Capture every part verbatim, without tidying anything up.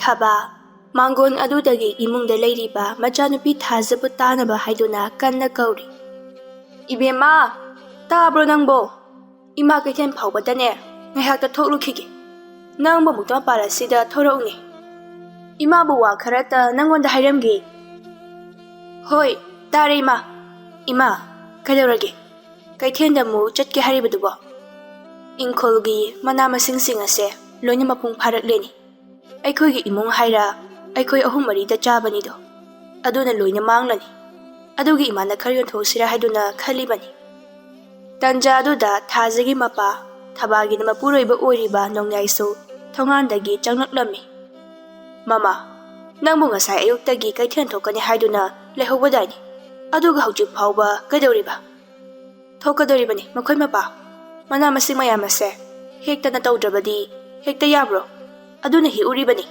ꯊꯕꯥ ꯃꯥꯡꯒꯣꯟ ꯑꯗꯨꯗꯒꯤ ꯏꯃꯨꯡꯗ ꯂꯩꯔꯤꯕ ꯃꯆꯥꯅꯨꯄꯤ ꯊꯥꯖꯕꯨ ꯇꯥꯅꯕ ꯍꯥꯏꯗꯨꯅ ꯀꯟꯅ ꯀꯧꯔꯤ꯫ "ꯏꯕꯦꯝꯃ, ꯇꯥꯕ꯭ꯔꯣ ꯅꯪꯕꯣ? ꯏꯃꯥ ꯀꯩꯊꯦꯜ ꯐꯥꯎꯕꯗꯅꯦ ꯉꯥꯏꯍꯥꯛꯇ ꯊꯣꯛꯂꯨꯈꯤꯒꯦ꯫ ꯅꯪꯕꯨ ꯑꯃꯨꯛꯇ ꯃꯄꯥꯟ ꯑꯁꯤꯗ ꯊꯣꯔꯛꯎꯅꯦ꯫ ꯏꯃꯥꯕꯨ ꯋꯥ ꯈꯔꯇ ꯅꯪꯉꯣꯟꯗ ꯍꯥꯏꯔꯝꯒꯦ꯫" "ꯍꯣꯏ, ꯇꯥꯔꯦ ꯏꯃꯥ꯫" "ꯏꯃꯥ, ꯀꯩꯗꯧꯔꯒꯦ? ꯀꯩꯊꯦꯜꯗ ꯑꯃꯨꯛ ꯆꯠꯀꯦ ꯍꯥꯏꯔꯤꯕꯗꯨꯕꯣ?" "ꯏꯪꯈꯣꯜꯒꯤ ꯃꯅꯥ ꯃꯁꯤꯡꯁꯤꯡ ꯑꯁꯦ ꯂꯣꯏꯅ ꯃꯄꯨꯡ ꯐꯥꯔꯛꯂꯦꯅꯦ꯫ ꯑꯩꯈꯣꯏꯒꯤ ꯏꯃꯨꯡ ꯍꯥꯏꯔ ꯑꯩꯈꯣꯏ ꯑꯍꯨꯝ ꯃꯔꯤꯗ ꯆꯥꯕꯅꯤꯗꯣ, ꯑꯗꯨꯅ ꯂꯣꯏꯅ ꯃꯥꯡꯂꯅꯤ꯫ ꯑꯗꯨꯒꯤ ꯏꯃꯥꯅ ꯈꯔ ꯌꯣꯟꯊꯣꯛꯁꯤꯔꯥ ꯍꯥꯏꯗꯨꯅ ꯈꯜꯂꯤꯕꯅꯤ꯫" ꯇꯟꯖꯥ ꯑꯗꯨꯗ ꯊꯥꯖꯒꯤ ꯃꯄꯥ, ꯊꯕꯥꯒꯤꯅ ꯃꯄꯨꯔꯣꯏꯕ ꯑꯣꯏꯔꯤꯕ ꯅꯣꯡꯌꯥꯏꯁꯨ ꯊꯣꯡꯒꯥꯟꯗꯒꯤ ꯆꯪꯂꯛꯂꯝꯃꯤ꯫ "ꯃꯃꯥ, ꯅꯪꯕꯨ ꯉꯁꯥꯏ ꯑꯌꯨꯛꯇꯒꯤ ꯀꯩꯊꯦꯜ ꯊꯣꯛꯀꯅꯤ ꯍꯥꯏꯗꯨꯅ ꯂꯩꯍꯧꯕꯗꯥꯏꯅꯦ? ꯑꯗꯨꯒ ꯍꯧꯖꯤꯛ ꯐꯥꯎꯕ ꯀꯩꯗꯧꯔꯤꯕ?" "ꯊꯣꯛꯀꯗꯧꯔꯤꯕꯅꯤ ꯃꯈꯣꯏ ꯃꯄꯥ꯫ ꯃꯅꯥ ꯃꯁꯤꯡ ꯃꯌꯥꯝ ꯑꯁꯦ ꯍꯦꯛꯇꯅ ꯇꯧꯗ꯭ꯔꯕꯗꯤ ꯍꯦꯛꯇ ꯌꯥꯕ꯭ꯔꯣ? ꯑꯗꯨꯅ ꯍꯦꯛꯎꯔꯤꯕꯅꯤ꯫"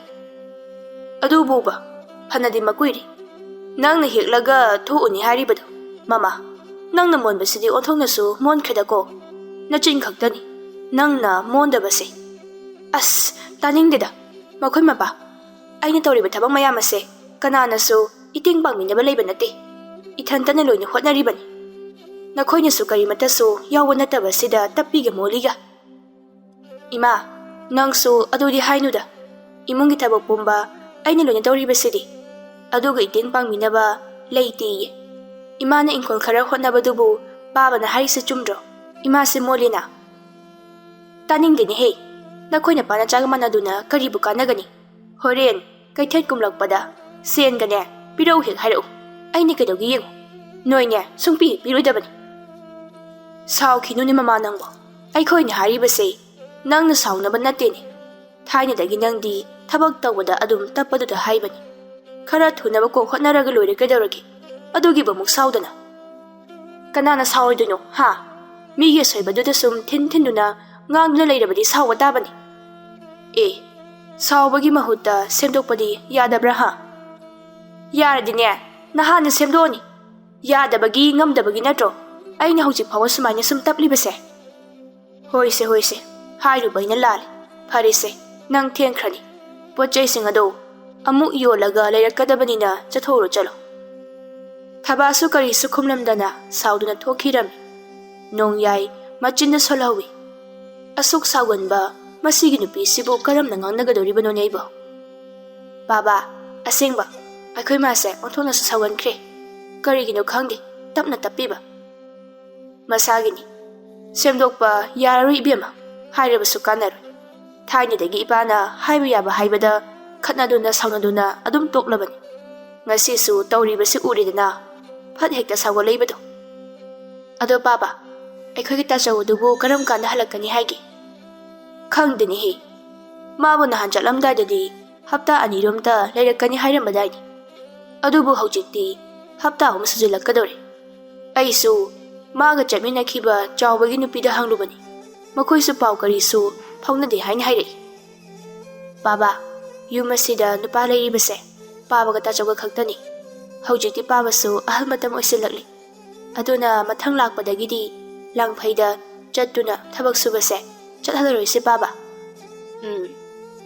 "ꯑꯗꯨꯕꯨꯕ, ꯐꯅꯗꯤ ꯃꯀꯨꯏꯔꯤ꯫ ꯅꯪꯅ ꯍꯦꯛꯂꯒ ꯊꯣꯛꯎꯅꯤ ꯍꯥꯏꯔꯤꯕꯗꯣ? ꯃꯃꯥ, ꯅꯪꯅ ꯃꯣꯟꯕꯁꯤꯗꯤ ꯑꯣꯟꯊꯣꯛꯅꯁꯨ ꯃꯣꯟꯈ꯭ꯔꯦꯗꯀꯣ꯫ ꯅꯆꯤꯟ ꯈꯛꯇꯅꯤ ꯅꯪꯅ ꯃꯣꯟꯗꯕꯁꯦ꯫" "ꯑꯁ, ꯇꯥꯅꯤꯡꯗꯦꯗ ꯃꯈꯣꯏ ꯃꯄꯥ꯫ ꯑꯩꯅ ꯇꯧꯔꯤꯕ ꯊꯕꯛ ꯃꯌꯥꯝ ꯑꯁꯦ ꯀꯅꯥꯅꯁꯨ ꯏꯇꯦꯡ ꯄꯥꯡꯕꯤꯅꯕ ꯂꯩꯕ ꯅꯠꯇꯦ꯫ ꯏꯊꯟꯇꯅ ꯂꯣꯏꯅ ꯍꯣꯠꯅꯔꯤꯕꯅꯤ꯫ ꯅꯈꯣꯏꯅꯁꯨ ꯀꯔꯤꯃꯠꯇꯁꯨ ꯌꯥꯎꯕ ꯅꯠꯇꯕꯁꯤꯗ ꯇꯞꯄꯤꯒ ꯃꯣꯜꯂꯤꯒ꯫" "ꯏꯃꯥ, ꯅꯪꯁꯨ ꯑꯗꯨꯗꯤ ꯍꯥꯏꯅꯨꯗ꯫ ꯏꯃꯨꯡꯒꯤ ꯊꯕꯛ ꯄꯨꯝꯕ ꯑꯩꯅ ꯂꯣꯏꯅ ꯇꯧꯔꯤꯕꯁꯤꯗꯤ꯫ ꯑꯗꯨꯒ ꯏꯇꯦꯡ ꯄꯥꯡꯕꯤꯅꯕ ꯂꯩꯇꯦꯌꯦ꯫ ꯏꯃꯥꯅ ꯏꯪꯈꯣꯜ ꯈꯔ ꯍꯣꯠꯅꯕꯗꯨꯕꯨ ꯄꯥꯕꯅ ꯍꯥꯏꯔꯤꯁꯤ ꯆꯨꯝꯗ꯭ꯔꯣ? ꯏꯃꯥꯁꯤ ꯃꯣꯜꯂꯤꯅ꯫" "ꯇꯥꯅꯤꯡꯗꯦꯅꯦꯍꯦ, ꯅꯈꯣꯏ ꯅꯄꯥ ꯅꯆꯥꯒ ꯃꯥꯟꯅꯗꯨꯅ ꯀꯔꯤꯕꯨ ꯀꯥꯟꯅꯒꯅꯤ? ꯍꯣꯔꯦꯟ ꯀꯩꯊꯦꯜ ꯀꯨꯝꯂꯛꯄꯗ ꯁꯦꯟꯒꯅꯦ ꯄꯤꯔꯛꯎ ꯍꯦꯛ ꯍꯥꯏꯔꯛꯎ꯫ ꯑꯩꯅ ꯀꯩꯗꯧꯒꯦ ꯌꯦꯡꯉꯨ꯫ ꯅꯣꯏꯅꯦ ꯁꯨꯡꯄꯤ ꯍꯦꯛ ꯄꯤꯔꯣꯏꯗꯕꯅꯤ꯫" "ꯁꯥꯎꯈꯤꯅꯨꯅꯦ ꯃꯃꯥ ꯅꯪꯕꯣ꯫ ꯑꯩꯈꯣꯏꯅ ꯍꯥꯏꯔꯤꯕꯁꯦ ꯅꯪꯅ ꯁꯥꯎꯅꯕ ꯅꯠꯇꯦꯅꯦ꯫ ꯊꯥꯏꯅꯗꯒꯤ ꯅꯪꯗꯤ ꯊꯕꯛ ꯇꯧꯕꯗ ꯑꯗꯨꯝ ꯇꯞꯄꯗꯨꯗ ꯍꯥꯏꯕꯅꯤ꯫ ꯈꯔ ꯊꯨꯅꯕ ꯀꯣꯛ ꯍꯣꯠꯅꯔꯒ ꯂꯣꯏꯔꯦ ꯀꯩꯗꯧꯔꯒꯦ? ꯑꯗꯨꯒꯤꯕꯨ ꯑꯃꯨꯛ ꯁꯥꯎꯗꯅ?" "ꯀꯅꯥꯅ ꯁꯥꯎꯔꯣꯏꯗꯣꯏꯅꯣ ꯍꯥ? ꯃꯤꯒꯤ ꯑꯁꯣꯏꯕꯗꯨꯗ ꯁꯨꯝ ꯊꯤꯟ ꯊꯤꯟꯗꯨꯅ ꯉꯥꯡꯗꯨꯅ ꯂꯩꯔꯕꯗꯤ ꯁꯥꯎꯕ ꯇꯥꯕꯅꯤ꯫ ꯑꯦ, ꯁꯥꯎꯕꯒꯤ ꯃꯍꯨꯠꯇ ꯁꯦꯝꯗꯣꯛꯄꯗꯤ ꯌꯥꯗꯕ꯭ꯔꯥ ꯍꯥ? ꯌꯥꯔꯗꯤꯅꯦ, ꯅꯍꯥꯟꯅ ꯁꯦꯝꯗꯣꯛꯑꯅꯤ꯫ ꯌꯥꯗꯕꯒꯤ ꯉꯝꯗꯕꯒꯤ ꯅꯠꯇ꯭ꯔꯣ ꯑꯩꯅ ꯍꯧꯖꯤꯛ ꯐꯥꯎꯕ ꯁꯨꯃꯥꯏꯅ ꯁꯨꯝ ꯇꯞꯂꯤꯕꯁꯦ?" "ꯍꯣꯏꯁꯦ, ꯍꯣꯏꯁꯦ, ꯍꯥꯏꯔꯨꯕ ꯑꯩꯅ ꯂꯥꯜꯂꯦ꯫ ꯐꯔꯦꯁꯦ, ꯅꯪ ꯊꯦꯡꯈ꯭ꯔꯅꯤ꯫ ꯄꯣꯠ ꯆꯩꯁꯤꯡ ꯑꯗꯨ ꯑꯃꯨꯛ ꯌꯣꯜꯂꯒ ꯂꯩꯔꯛꯀꯗꯕꯅꯤꯅ ꯆꯠꯊꯣꯛꯎꯔꯣ ꯆꯠꯂꯣ꯫ ꯊꯕꯥꯁꯨ ꯀꯔꯤꯁꯨ ꯈꯨꯝꯂꯝꯗꯅ ꯁꯥꯎꯗꯨꯅ ꯊꯣꯛꯈꯤꯔꯝꯃꯤ꯫ ꯅꯣꯡꯌꯥꯏ ꯃꯆꯤꯟꯗ ꯁꯣꯜꯍꯧꯏ꯫ ꯑꯁꯨꯛ ꯁꯥꯎꯒꯟꯕ ꯃꯁꯤꯒꯤ ꯅꯨꯄꯤꯁꯤꯕꯨ ꯀꯔꯝꯅ ꯉꯥꯡꯅꯒꯗꯧꯔꯤꯕꯅꯣꯅꯦ ꯑꯩꯕꯣ? ꯕꯥꯕꯥ, ꯑꯁꯦꯡꯕ, ꯑꯩꯈꯣꯏ ꯃꯥꯁꯦ ꯑꯣꯟꯊꯣꯛꯅꯁꯨ ꯁꯥꯎꯒꯟꯈ꯭ꯔꯦ꯫ ꯀꯔꯤꯒꯤꯅꯣ ꯈꯪꯗꯦ, ꯇꯞꯅ ꯇꯞꯄꯤꯕ꯫ ꯃꯁꯥꯒꯤꯅꯤ꯫ ꯁꯦꯝꯗꯣꯛꯄ ꯌꯥꯔꯔꯣꯏ ꯏꯕꯦꯝꯃ, ꯍꯥꯏꯔꯕꯁꯨ ꯀꯥꯟꯅꯔꯣꯏ꯫ ꯊꯥꯏꯅꯗꯒꯤ ꯏꯄꯥꯅ ꯍꯥꯏꯕ ꯌꯥꯕ ꯍꯥꯏꯕꯗ ꯈꯠꯅꯗꯨꯅ ꯁꯥꯎꯅꯗꯨꯅ ꯑꯗꯨꯝ ꯇꯣꯛꯂꯕꯅꯤ꯫ ꯉꯁꯤꯁꯨ ꯇꯧꯔꯤꯕꯁꯤ ꯎꯔꯦꯗꯅ, ꯐꯠ ꯍꯦꯛꯇ ꯁꯥꯎꯒꯠꯂꯛꯏꯕꯗꯣ꯫ ꯑꯗꯣ ꯄꯥꯕ, ꯑꯩꯈꯣꯏꯒꯤ ꯇꯥꯆꯧ ꯑꯗꯨꯕꯨ ꯀꯔꯝ ꯀꯥꯟꯗ ꯍꯜꯂꯛꯀꯅꯤ ꯍꯥꯏꯒꯦ? ꯈꯪꯗꯦꯅꯦꯍꯦ꯫ ꯃꯥꯕꯨ ꯅꯍꯥꯟ ꯆꯠꯂꯝꯗꯥꯏꯗꯗꯤ ꯍꯞꯇꯥ ꯑꯅꯤꯔꯣꯝꯇ ꯂꯩꯔꯛꯀꯅꯤ ꯍꯥꯏꯔꯝꯕꯗꯥꯏꯅꯦ꯫ ꯑꯗꯨꯕꯨ ꯍꯧꯖꯤꯛꯇꯤ ꯍꯞꯇꯥ ꯑꯍꯨꯝ ꯁꯨꯖꯤꯜꯂꯛꯀꯗꯧꯔꯦ꯫ ꯑꯩꯁꯨ ꯃꯥꯒ ꯆꯠꯃꯤꯟꯅꯈꯤꯕ ꯆꯥꯎꯕꯒꯤ ꯅꯨꯄꯤꯗ ꯍꯪꯂꯨꯕꯅꯤ꯫ ꯃꯈꯣꯏꯁꯨ ꯄꯥꯎ ꯀꯔꯤꯁꯨ ꯐꯥꯎꯅꯗꯦ ꯍꯥꯏꯅ ꯍꯥꯏꯔꯛꯏ꯫ ꯄꯥꯕ, ꯌꯨꯝ ꯑꯁꯤꯗ ꯅꯨꯄꯥ ꯂꯩꯔꯤꯕꯁꯦ ꯄꯥꯕꯒ ꯇꯥꯆꯧꯒ ꯈꯛꯇꯅꯤ꯫ ꯍꯧꯖꯤꯛꯇꯤ ꯄꯥꯕꯁꯨ ꯑꯍꯜ ꯃꯇꯝ ꯑꯣꯏꯁꯤꯜꯂꯛꯂꯤ꯫ ꯑꯗꯨꯅ ꯃꯊꯪ ꯂꯥꯛꯄꯗꯒꯤꯗꯤ ꯂꯥꯡꯐꯩꯗ ꯆꯠꯇꯨꯅ ꯊꯕꯛ ꯁꯨꯕꯁꯦ ꯆꯠꯍꯜꯂꯔꯣꯏꯁꯦ ꯄꯥꯕ꯫ ꯎꯝ,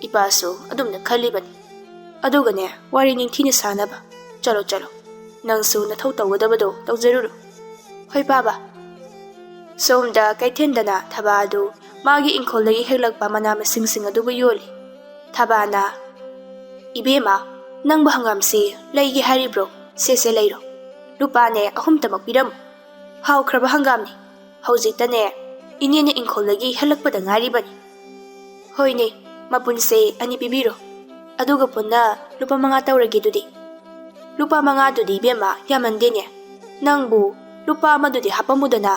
ꯏꯄꯥꯁꯨ ꯑꯗꯨꯝꯅ ꯈꯜꯂꯤꯕꯅꯤ꯫ ꯑꯗꯨꯒꯅꯦ, ꯋꯥꯔꯤ ꯅꯤꯡꯊꯤꯅ ꯁꯥꯅꯕ꯫ ꯆꯠꯂꯣ, ꯆꯠꯂꯣ꯫ ꯅꯪꯁꯨ ꯅꯊꯧ ꯇꯧꯒꯗꯕꯗꯣ ꯇꯧꯖꯔꯨꯔꯣ꯫ ꯍꯣꯏ ꯄꯥꯕ꯫ ꯁꯣꯝꯗ ꯀꯩꯊꯦꯜꯗꯅ ꯊꯕꯥ ꯑꯗꯨ ꯃꯥꯒꯤ ꯏꯪꯈꯣꯜꯗꯒꯤ ꯍꯦꯛꯂꯛꯄ ꯃꯅꯥ ꯃꯁꯤꯡꯁꯤꯡ ꯑꯗꯨꯕꯨ ꯌꯣꯜꯂꯤ꯫ ꯊꯕꯥꯅ, "ꯏꯕꯦꯝꯃ, ꯅꯪꯕꯨ ꯍꯪꯒꯥꯝꯁꯤ ꯂꯩꯒꯦ ꯍꯥꯏꯔꯤꯕ꯭ꯔꯣ? ꯁꯦ, ꯁꯦ, ꯂꯩꯔꯣ꯫ ꯂꯨꯄꯥꯅꯦ ꯑꯍꯨꯝꯇꯃꯛ ꯄꯤꯔꯝꯃꯨ꯫ ꯍꯥꯎꯈ꯭ꯔꯕ ꯍꯪꯒꯥꯝꯅꯤ꯫ ꯍꯧꯖꯤꯛꯇꯅꯦ ꯏꯅꯦꯅ ꯏꯪꯈꯣꯜꯗꯒꯤ ꯍꯦꯛꯂꯛꯄꯗ ꯉꯥꯏꯔꯤꯕꯅꯤ꯫ ꯍꯣꯏꯅꯦ, ꯃꯄꯨꯟꯁꯦ ꯑꯅꯤ ꯄꯤꯕꯤꯔꯣ꯫ ꯑꯗꯨꯒ ꯄꯨꯟꯅ ꯂꯨꯄꯥ ꯃꯉꯥ ꯇꯧꯔꯒꯦ ꯑꯗꯨꯗꯤ꯫" "ꯂꯨꯄꯥ ꯃꯉꯥꯗꯨꯗꯤ ꯏꯕꯦꯝꯃ ꯌꯥꯝꯃꯟꯗꯦꯅꯦ꯫ ꯅꯪꯕꯨ ꯂꯨꯄꯥ ꯑꯃꯗꯨꯗꯤ ꯍꯥꯞꯄꯝꯃꯨꯗꯅ꯫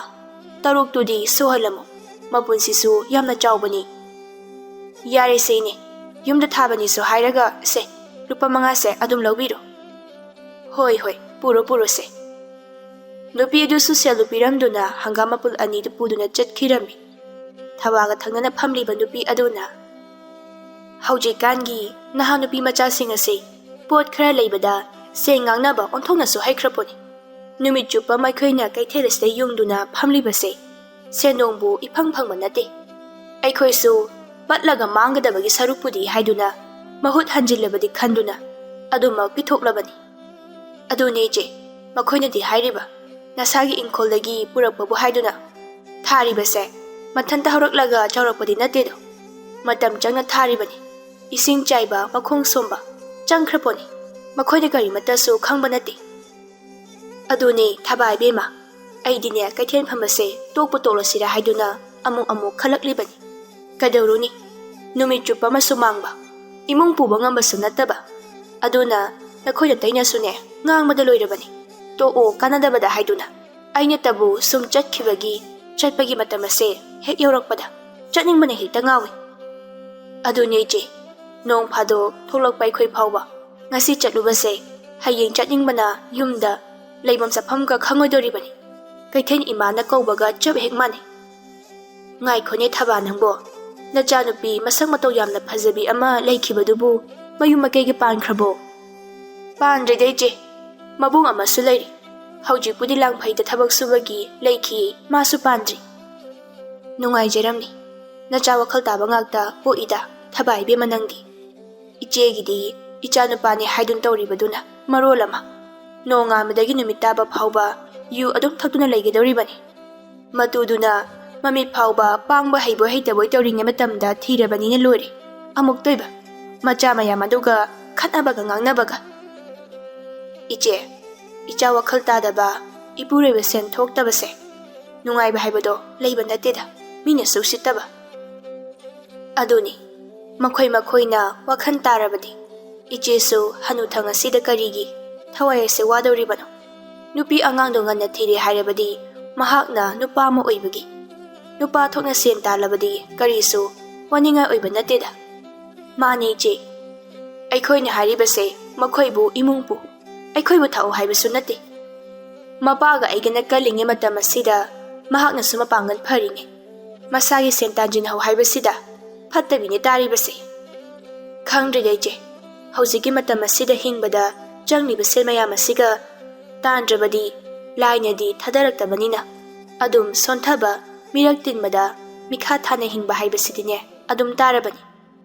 ꯇꯔꯨꯛꯇꯨꯗꯤ ꯁꯨꯍꯜꯂꯝꯃꯨ꯫ ꯃꯄꯨꯟꯁꯤꯁꯨ ꯌꯥꯝꯅ ꯆꯥꯎꯕꯅꯤ꯫" "ꯌꯥꯔꯦꯁꯦ ꯏꯅꯦ, ꯌꯨꯝꯗ ꯊꯥꯕꯅꯤꯁꯨ ꯍꯥꯏꯔꯒ ꯁꯦ, ꯂꯨꯄꯥ ꯃꯉꯥꯁꯦ ꯑꯗꯨꯝ ꯂꯧꯕꯤꯔꯣ꯫" "ꯍꯣꯏ, ꯍꯣꯏ, ꯄꯨꯔꯣ, ꯄꯨꯔꯣꯁꯦ꯫" ꯅꯨꯄꯤ ꯑꯗꯨꯁꯨ ꯁꯦꯜꯗꯨ ꯄꯤꯔꯝꯗꯨꯅ ꯍꯪꯒꯥꯝ ꯃꯄꯨꯜ ꯑꯅꯤꯗꯨ ꯄꯨꯗꯨꯅ ꯆꯠꯈꯤꯔꯝꯃꯤ꯫ ꯊꯕꯥꯒ ꯊꯪꯅꯅ ꯐꯝꯂꯤꯕ ꯅꯨꯄꯤ ꯑꯗꯨꯅ, "ꯍꯧꯖꯤꯛꯀꯥꯟꯒꯤ ꯅꯍꯥ ꯅꯨꯄꯤ ꯃꯆꯥꯁꯤꯡ ꯑꯁꯤ ꯄꯣꯠ ꯈꯔ ꯂꯩꯕꯗ ꯁꯦꯟ ꯉꯥꯡꯅꯕ ꯑꯣꯟꯊꯣꯛꯅꯁꯨ ꯍꯩꯈ꯭ꯔꯄꯣꯠꯅꯤ꯫ ꯅꯨꯃꯤꯠ ꯆꯨꯞꯄ ꯃꯈꯣꯏꯅ ꯀꯩꯊꯦꯜ ꯑꯁꯤꯗ ꯌꯨꯡꯗꯨꯅ ꯐꯝꯂꯤꯕꯁꯦ ꯁꯦꯟꯗꯣꯡꯕꯨ ꯏꯐꯪ ꯐꯪꯕ ꯅꯠꯇꯦ꯫ ꯑꯩꯈꯣꯏꯁꯨ ꯄꯠꯂꯒ ꯃꯥꯡꯒꯗꯕꯒꯤ ꯁꯔꯨꯛꯄꯨꯗꯤ ꯍꯥꯏꯗꯨꯅ ꯃꯍꯨꯠ ꯍꯟꯖꯤꯜꯂꯕꯗꯤ ꯈꯟꯗꯨꯅ ꯑꯗꯨꯃꯛ ꯄꯤꯊꯣꯛꯂꯕꯅꯤ꯫ ꯑꯗꯨꯅꯦ ꯏꯆꯦ, ꯃꯈꯣꯏꯅꯗꯤ ꯍꯥꯏꯔꯤꯕ, ꯅꯁꯥꯒꯤ ꯏꯪꯈꯣꯜꯗꯒꯤ ꯄꯨꯔꯛꯄꯕꯨ ꯍꯥꯏꯗꯨꯅ ꯊꯥꯔꯤꯕꯁꯦ ꯃꯊꯟꯇ ꯍꯧꯔꯛꯂꯒ ꯆꯥꯎꯔꯛꯄꯗꯤ ꯅꯠꯇꯦꯗꯣ꯫ ꯃꯇꯝ ꯆꯪꯅ ꯊꯥꯔꯤꯕꯅꯤ꯫ ꯏꯁꯤꯡ ꯆꯥꯏꯕ, ꯃꯈꯣꯡ ꯁꯣꯝꯕ ꯆꯪꯈ꯭ꯔꯄꯣꯠꯅꯤ꯫ ꯃꯈꯣꯏꯅ ꯀꯔꯤꯃꯠꯇꯁꯨ ꯈꯪꯕ ꯅꯠꯇꯦ꯫ ꯑꯗꯨꯅꯦ ꯊꯕꯥ ꯏꯕꯦꯝꯃ, ꯑꯩꯗꯤꯅꯦ ꯀꯩꯊꯦꯜ ꯐꯝꯕꯁꯦ ꯇꯣꯛꯄꯨ ꯇꯣꯛꯂꯁꯤꯔꯥ ꯍꯥꯏꯗꯨꯅ ꯑꯃꯨꯛ ꯑꯃꯨꯛ ꯈꯜꯂꯛꯂꯤꯕꯅꯤ꯫ ꯀꯩꯗꯧꯔꯨꯅꯤ? ꯅꯨꯃꯤꯠ ꯆꯨꯞꯄ ꯑꯃꯁꯨ ꯃꯥꯡꯕ, ꯏꯃꯨꯡ ꯄꯨꯕ ꯉꯝꯕꯁꯨ ꯅꯠꯇꯕ꯫ ꯑꯗꯨꯅ ꯅꯈꯣꯏ ꯅꯇꯩꯅꯁꯨꯅꯦ ꯉꯥꯡꯕꯗ ꯂꯣꯏꯔꯕꯅꯤ꯫ ꯇꯣꯛꯑꯣ, ꯀꯥꯟꯅꯗꯕꯗ ꯍꯥꯏꯗꯨꯅ꯫ ꯑꯩꯅꯇꯕꯨ ꯁꯨꯝ ꯆꯠꯈꯤꯕꯒꯤ, ꯆꯠꯄꯒꯤ ꯃꯇꯝ ꯑꯁꯦ ꯍꯦꯛ ꯌꯧꯔꯛꯄꯗ ꯆꯠꯅꯤꯡꯕꯅ ꯍꯦꯛꯇ ꯉꯥꯎꯏ꯫ ꯑꯗꯨꯅꯦ ꯏꯆꯦ, ꯅꯣꯡ ꯐꯥꯗꯣꯛ ꯊꯣꯛꯂꯛꯄ ꯑꯩꯈꯣꯏ ꯐꯥꯎꯕ ꯉꯁꯤ ꯆꯠꯂꯨꯕꯁꯦ ꯍꯌꯦꯡ ꯆꯠꯅꯤꯡꯕꯅ ꯌꯨꯝꯗ ꯂꯩꯐꯝ ꯆꯥꯐꯝꯒ ꯈꯪꯉꯣꯏꯗꯣꯔꯤꯕꯅꯤ꯫ ꯀꯩꯊꯦꯜ ꯏꯃꯥꯅ ꯀꯧꯕꯒ ꯆꯞ ꯍꯦꯛ ꯃꯥꯟꯅꯩ꯫ ꯉꯥꯏꯈꯣꯅꯦ ꯊꯕꯥ ꯅꯪꯕꯣ, ꯅꯆꯥꯅꯨꯄꯤ ꯃꯁꯛ ꯃꯇꯧ ꯌꯥꯝꯅ ꯐꯖꯕꯤ ꯑꯃ ꯂꯩꯈꯤꯕꯗꯨꯕꯨ ꯃꯌꯨꯝ ꯃꯀꯩꯒ ꯄꯥꯟꯈ꯭ꯔꯕꯣ? ꯄꯥꯟꯗ꯭ꯔꯤꯗ ꯏꯆꯦ, ꯃꯕꯨꯡ ꯑꯃꯁꯨ ꯂꯩꯔꯤ꯫ ꯍꯧꯖꯤꯛꯄꯨꯗꯤ ꯂꯥꯡꯐꯩꯗ ꯊꯕꯛ ꯁꯨꯕꯒꯤ ꯂꯩꯈꯤ, ꯃꯥꯁꯨ ꯄꯥꯟꯗ꯭ꯔꯤ꯫ ꯅꯨꯡꯉꯥꯏꯖꯔꯝꯅꯤ꯫ ꯅꯆꯥ ꯋꯥꯈꯜ ꯇꯥꯕ ꯉꯥꯛꯇ ꯄꯣꯛꯏꯗ, ꯊꯕꯥ ꯏꯕꯦꯝꯃ ꯅꯪꯗꯤ꯫ ꯏꯆꯦꯒꯤꯗꯤ ꯏꯆꯥꯅꯨꯄꯥꯅꯤ ꯍꯥꯏꯗꯨꯅ ꯇꯧꯔꯤꯕꯗꯨꯅ ꯃꯔꯣꯜ ꯑꯃ꯫ ꯅꯣꯡꯉꯥꯟꯕꯗꯒꯤ ꯅꯨꯃꯤꯠ ꯇꯥꯕ ꯐꯥꯎꯕ ꯌꯨ ꯑꯗꯨꯝ ꯊꯛꯇꯨꯅ ꯂꯩꯒꯗꯧꯔꯤꯕꯅꯤ꯫ ꯃꯇꯨꯗꯨꯅ ꯃꯃꯤꯠ ꯐꯥꯎꯕ ꯄꯥꯡꯕ ꯍꯩꯕꯣꯏ ꯍꯩꯇꯕꯣꯏ ꯇꯧꯔꯤꯉꯩ ꯃꯇꯝꯗ ꯊꯤꯔꯕꯅꯤꯅ ꯂꯣꯏꯔꯦ꯫ ꯑꯃꯨꯛꯇꯣꯏꯕ꯫ ꯃꯆꯥ ꯃꯌꯥꯝ ꯑꯗꯨꯒ ꯈꯠꯅꯕꯒ ꯉꯥꯡꯅꯕꯒ꯫ ꯏꯆꯦ, ꯏꯆꯥ ꯋꯥꯈꯜ ꯇꯥꯗꯕ, ꯏꯄꯨꯔꯣꯏꯕ ꯁꯦꯟ ꯊꯣꯛꯇꯕꯁꯦ ꯅꯨꯡꯉꯥꯏꯕ ꯍꯥꯏꯕꯗꯣ ꯂꯩꯕ ꯅꯠꯇꯦꯗ, ꯃꯤꯅꯁꯨ ꯎꯁꯤꯠꯇꯕ꯫ ꯑꯗꯨꯅꯤ, ꯃꯈꯣꯏ ꯃꯈꯣꯏꯅ ꯋꯥꯈꯜ ꯇꯥꯔꯕꯗꯤ ꯏꯆꯦꯁꯨ ꯍꯅꯨꯊꯪ ꯑꯁꯤꯗ ꯀꯔꯤꯒꯤ ꯊꯋꯥꯏ ꯑꯁꯦ ꯋꯥꯗꯧꯔꯤꯕꯅꯣ? ꯅꯨꯄꯤ ꯑꯉꯥꯡꯗꯣ ꯉꯟꯅ ꯊꯤꯔꯦ ꯍꯥꯏꯔꯕꯗꯤ ꯃꯍꯥꯛꯅ ꯅꯨꯄꯥ ꯑꯃ ꯑꯣꯏꯕꯒꯤ, ꯅꯨꯄꯥ ꯊꯣꯛꯅ ꯁꯦꯟ ꯇꯥꯜꯂꯕꯗꯤ ꯀꯔꯤꯁꯨ ꯋꯥꯅꯤꯡꯉꯥꯏ ꯑꯣꯏꯕ ꯅꯠꯇꯦꯗ꯫ ꯃꯥꯅꯦ ꯏꯆꯦ, ꯑꯩꯈꯣꯏꯅ ꯍꯥꯏꯔꯤꯕꯁꯦ ꯃꯈꯣꯏꯕꯨ ꯏꯃꯨꯡ ꯄꯨ, ꯑꯩꯈꯣꯏꯕꯨ ꯊꯥꯛꯎ ꯍꯥꯏꯕꯁꯨ ꯅꯠꯇꯦ꯫ ꯃꯄꯥꯒ ꯑꯩꯒꯅ ꯀꯜꯂꯤꯉꯩ ꯃꯇꯝ ꯑꯁꯤꯗ ꯃꯍꯥꯛꯅꯁꯨ ꯃꯄꯥꯡꯒꯜ ꯐꯔꯤꯉꯩ, ꯃꯁꯥꯒꯤ ꯁꯦꯟ ꯇꯥꯟꯁꯤꯟꯍꯧ ꯍꯥꯏꯕꯁꯤꯗ ꯐꯠꯇꯕꯤꯅꯦ ꯇꯥꯔꯤꯕꯁꯦ꯫ ꯈꯪꯗ꯭ꯔꯦꯗ ꯏꯆꯦ, ꯍꯧꯖꯤꯛꯀꯤ ꯃꯇꯝ ꯑꯁꯤꯗ ꯍꯤꯡꯕꯗ ꯆꯪꯂꯤꯕ ꯁꯦꯜ ꯃꯌꯥꯝ ꯑꯁꯤꯒ ꯇꯥꯟꯗ꯭ꯔꯕꯗꯤ ꯂꯥꯏꯅꯗꯤ ꯊꯥꯗꯔꯛꯇꯕꯅꯤꯅ ꯑꯗꯨꯝ ꯁꯣꯟꯊꯕ, ꯃꯤꯔꯛ ꯇꯤꯟꯕꯗ ꯃꯤꯈꯥ ꯊꯥꯅ ꯍꯤꯡꯕ ꯍꯥꯏꯕꯁꯤꯗꯤꯅꯦ ꯑꯗꯨꯝ ꯇꯥꯔꯕꯅꯤ꯫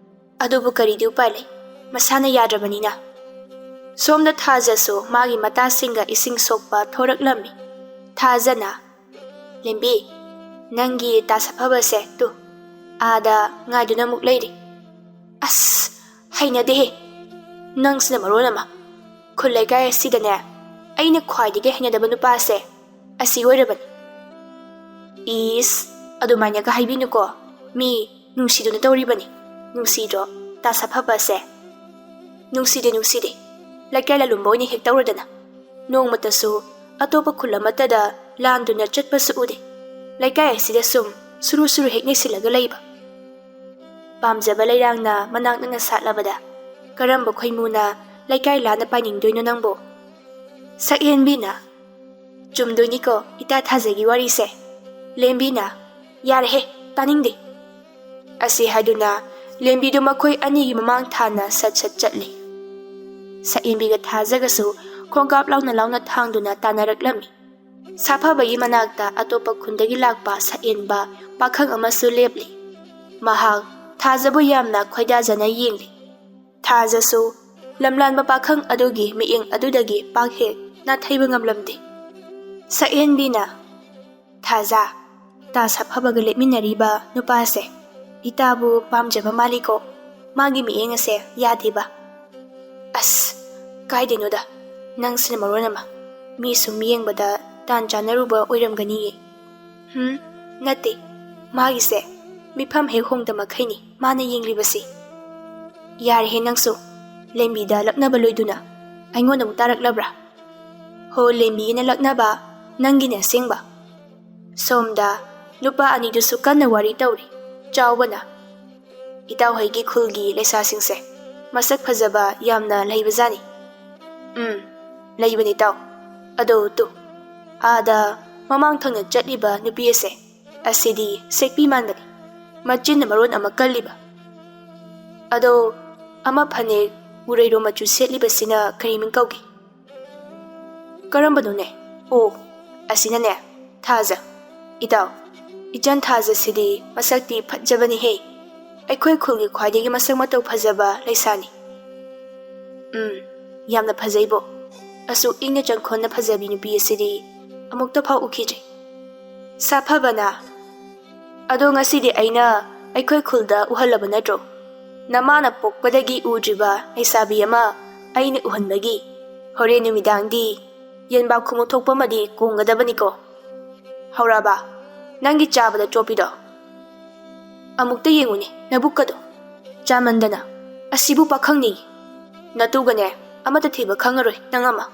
ꯑꯗꯨꯕꯨ ꯀꯔꯤꯗꯤ ꯎꯄꯥꯏ ꯂꯩ? ꯃꯁꯥꯅ ꯌꯥꯗ꯭ꯔꯕꯅꯤꯅ꯫ ꯁꯣꯝꯗ ꯊꯥꯖꯁꯨ ꯃꯥꯒꯤ ꯃꯇꯥꯁꯤꯡꯒ ꯏꯁꯤꯡ ꯁꯣꯛꯄ ꯊꯣꯔꯛꯂꯝꯃꯤ꯫ ꯊꯥꯖꯅ, "ꯂꯦꯝꯕꯤ, ꯅꯪꯒꯤ ꯇꯥꯁꯥꯐꯕꯁꯦ ꯇꯨ ꯑꯥꯗ ꯉꯥꯏꯗꯨꯅ ꯑꯃꯨꯛ ꯂꯩꯔꯤ꯫" "ꯑꯁ, ꯍꯩꯅꯗꯦꯍꯦ, ꯅꯪꯁꯤꯅ ꯃꯔꯣꯟ ꯑꯃ꯫ ꯈꯨꯜ ꯂꯩꯀꯥꯏ ꯑꯁꯤꯗꯅꯦ ꯑꯩꯅ ꯈ꯭ꯋꯥꯏꯗꯒꯤ ꯍꯩꯅꯗꯕ ꯅꯨꯄꯥꯁꯦ ꯑꯁꯤ ꯑꯣꯏꯔꯕꯅꯤ꯫" "ꯏꯁ, ꯑꯗꯨꯃꯥꯏꯅꯒ ꯍꯥꯏꯕꯤꯅꯨꯀꯣ, ꯃꯤ ꯅꯨꯡꯁꯤꯗꯨꯅ ꯇꯧꯔꯤꯕꯅꯤ꯫ ꯅꯨꯡꯁꯤꯗ꯭ꯔꯣ ꯇꯥꯁꯥꯐꯕꯁꯦ?" "ꯅꯨꯡꯁꯤꯗꯦ, ꯅꯨꯡꯁꯤꯗꯦ꯫ ꯂꯩꯀꯥꯏ ꯂꯥꯂꯨꯝꯕ ꯑꯣꯏꯅ ꯍꯦꯛ ꯇꯧꯔꯗꯅ꯫ ꯅꯣꯡꯃꯇꯁꯨ ꯑꯇꯣꯞꯄ ꯈꯨꯜ ꯑꯃꯠꯇꯗ ꯂꯥꯟꯗꯨꯅ ꯆꯠꯄꯁꯨ ꯎꯗꯦ꯫ ꯂꯩꯀꯥꯏ ꯑꯁꯤꯗ ꯁꯨꯝ ꯁꯨꯔꯨ ꯁꯨꯔꯨ ꯍꯦꯛ ꯅꯩꯁꯤꯜꯂꯒ ꯂꯩꯕ꯫" ꯄꯥꯝꯖꯕ ꯂꯩꯔꯥꯡꯅ ꯃꯅꯥꯛ ꯅꯛꯅ ꯁꯥꯠꯂꯕꯗ ꯀꯔꯝꯕ ꯈꯣꯏꯃꯨꯅ ꯂꯩꯀꯥꯏ ꯂꯥꯟꯅ ꯄꯥꯏꯅꯤꯡꯗꯣꯏꯅꯣ ꯅꯪꯕꯨ? ꯁꯛꯍꯦꯟꯕꯤꯅ, "ꯆꯨꯝꯗꯣꯏꯅꯤꯀꯣ ꯏꯇꯥ ꯊꯥꯖꯒꯤ ꯋꯥꯔꯤꯁꯦ?" ꯂꯦꯝꯕꯤꯅ, "ꯌꯥꯔꯦꯍꯦ, ꯇꯥꯅꯤꯡꯗꯦ꯫" ꯑꯁꯤ ꯍꯥꯏꯗꯨꯅ ꯂꯦꯝꯕꯤꯗꯨ ꯃꯈꯣꯏ ꯑꯅꯤꯒꯤ ꯃꯃꯥꯡ ꯊꯥꯅ ꯁꯠ ꯁꯠ ꯆꯠꯂꯤ꯫ ꯁꯛꯍꯦꯟꯕꯤꯒ ꯊꯥꯖꯒꯁꯨ ꯈꯣꯡꯀꯥꯞ ꯂꯥꯎꯅ ꯂꯥꯎꯅ ꯊꯥꯡꯗꯨꯅ ꯇꯥꯟꯅꯔꯛꯂꯝꯃꯤ꯫ ꯁꯥꯐꯕꯒꯤ ꯃꯅꯥꯛꯇ ꯑꯇꯣꯞꯄ ꯈꯨꯟꯗꯒꯤ ꯂꯥꯛꯄ ꯁꯛꯍꯦꯟꯕ ꯄꯥꯈꯪ ꯑꯃꯁꯨ ꯂꯦꯞꯂꯤ꯫ ꯃꯍꯥꯛ ꯊꯥꯖꯕꯨ ꯌꯥꯝꯅ ꯈꯣꯏꯗꯥꯖꯅ ꯌꯦꯡꯂꯤ꯫ ꯊꯥꯖꯁꯨ ꯂꯝꯂꯥꯟꯕ ꯄꯥꯈꯪ ꯑꯗꯨꯒꯤ ꯃꯤꯠꯌꯦꯡ ꯑꯗꯨꯗꯒꯤ ꯄꯥꯛ ꯍꯦꯛ ꯅꯥꯊꯩꯕ ꯉꯝꯂꯝꯗꯦ꯫ ꯁꯛꯍꯦꯟꯕꯤꯅ, "ꯊꯥꯖ, ꯇꯥꯁꯥꯐꯕꯒ ꯂꯦꯞꯃꯤꯟꯅꯔꯤꯕ ꯅꯨꯄꯥꯁꯦ ꯏꯇꯥꯕꯨ ꯄꯥꯝꯖꯕ ꯃꯥꯜꯂꯤꯀꯣ꯫ ꯃꯥꯒꯤ ꯃꯤꯠꯌꯦꯡ ꯑꯁꯦ ꯌꯥꯗꯦꯕ꯫" "ꯑꯁ, ꯀꯥꯏꯗꯩꯅꯣꯗ, ꯅꯪꯁꯤꯅ ꯃꯔꯣꯟ ꯑꯃ꯫ ꯃꯤ ꯁꯨꯝ ꯌꯦꯡꯕꯗ ꯇꯥꯟ ꯆꯥꯟꯅꯔꯨꯕ ꯑꯣꯏꯔꯝꯒꯅꯤꯌꯦ꯫" "ꯍꯨꯝ, ꯅꯠꯇꯦ꯫ ꯃꯥꯒꯤꯁꯦ ꯃꯤꯐꯝ ꯍꯦꯛ ꯍꯣꯡꯗ ꯃꯈꯩꯅꯤ ꯃꯥꯅ ꯌꯦꯡꯂꯤꯕꯁꯤ꯫" "ꯌꯥꯔꯦꯍꯦ ꯅꯪꯁꯨ꯫ ꯂꯦꯝꯕꯤꯗ ꯂꯛꯅꯕ ꯂꯣꯏꯗꯨꯅ ꯑꯩꯉꯣꯟꯗ ꯑꯃꯨꯛ ꯇꯥꯔꯛꯂꯕ꯭ꯔꯥ?" "ꯍꯣ, ꯂꯦꯝꯕꯤꯒꯤꯅ ꯂꯛꯅꯕ, ꯅꯪꯒꯤꯅ ꯑꯁꯦꯡꯕ꯫" ꯁꯣꯝꯗ ꯅꯨꯄꯥ ꯑꯅꯤꯗꯨꯁꯨ ꯀꯟꯅ ꯋꯥꯔꯤ ꯇꯧꯔꯤ꯫ ꯆꯥꯎꯕꯅ, "ꯏꯇꯥꯎꯍꯣꯏꯒꯤ ꯈꯨꯜꯒꯤ ꯂꯩꯁꯥꯁꯤꯡꯁꯦ ꯃꯁꯛ ꯐꯖꯕ ꯌꯥꯝꯅ ꯂꯩꯕꯖꯥꯠꯅꯤ꯫" "ꯎꯝ, ꯂꯩꯕꯅꯤ ꯏꯇꯥꯎ꯫ ꯑꯗꯣ ꯇꯨ, ꯑꯥꯗ ꯃꯃꯥꯡ ꯊꯪꯅ ꯆꯠꯂꯤꯕ ꯅꯨꯄꯤ ꯑꯁꯦ, ꯑꯁꯤꯗꯤ ꯁꯦꯛꯄꯤ ꯃꯥꯟꯕꯅꯤ꯫ ꯃꯆꯤꯟꯅ ꯃꯔꯣꯟ ꯑꯃ ꯀꯜꯂꯤꯕ꯫ ꯑꯗꯣ ꯑꯃ ꯐꯅꯦꯛ ꯎꯔꯩꯔꯣ ꯃꯆꯨ ꯁꯦꯠꯂꯤꯕꯁꯤꯅ ꯀꯔꯤ ꯃꯤꯡ ꯀꯧꯒꯦ?" "ꯀꯔꯝꯕꯅꯣꯅꯦ? ꯑꯣ, ꯑꯁꯤꯅꯅꯦ, ꯊꯥꯖ꯫ ꯏꯇꯥꯎ, ꯏꯆꯟ ꯊꯥꯖꯁꯤꯗꯤ ꯃꯁꯛꯇꯤ ꯐꯖꯕꯅꯤꯍꯦ꯫ ꯑꯩꯈꯣꯏ ꯈꯨꯜꯒꯤ ꯈ꯭ꯋꯥꯏꯗꯒꯤ ꯃꯁꯛ ꯃꯇꯧ ꯐꯖꯕ ꯂꯩꯁꯥꯅꯤ꯫ ꯎꯝ, ꯌꯥꯝꯅ ꯐꯖꯩꯕꯣ꯫ ꯑꯁꯨꯛ ꯏꯪꯅ ꯆꯪꯈꯣꯟꯅ ꯐꯖꯕꯤ ꯅꯨꯄꯤ ꯑꯁꯤꯗꯤ ꯑꯃꯨꯛꯇ ꯐꯥꯎ ꯎꯈꯤꯗ꯭ꯔꯤ꯫ ꯁꯥꯐꯕꯅ, "ꯑꯗꯣ ꯉꯁꯤꯗꯤ ꯑꯩꯅ ꯑꯩꯈꯣꯏ ꯈꯨꯜꯗ ꯎꯍꯜꯂꯕ ꯅꯠꯇ꯭ꯔꯣ? ꯅꯃꯥꯅ ꯄꯣꯛꯄꯗꯒꯤ ꯎꯗ꯭ꯔꯤꯕ ꯂꯩꯁꯥꯕꯤ ꯑꯃ ꯑꯩꯅ ꯎꯍꯟꯕꯒꯤ ꯍꯣꯔꯦꯟ ꯅꯨꯃꯤꯗꯥꯡꯗꯤ ꯌꯦꯟꯕꯥ ꯈꯨꯃꯨꯛ ꯊꯣꯛꯄ ꯑꯃꯗꯤ ꯀꯣꯡꯒꯗꯕꯅꯤꯀꯣ꯫ ꯍꯧꯔꯛꯑꯕ? ꯅꯪꯒꯤ ꯆꯥꯕꯗ ꯆꯣꯞꯄꯤꯗꯣ? ꯑꯃꯨꯛꯇ ꯌꯦꯡꯉꯨꯅꯦ ꯅꯕꯨꯛꯀꯗꯣ꯫ ꯆꯥꯃꯟꯗꯅ꯫ ꯑꯁꯤꯕꯨ ꯄꯥꯈꯪꯅꯤ꯫ ꯅꯇꯨꯒꯅꯦ ꯑꯃꯠꯇ ꯊꯤꯕ ꯈꯪꯉꯔꯣꯏ ꯅꯪ ꯑꯃ꯫"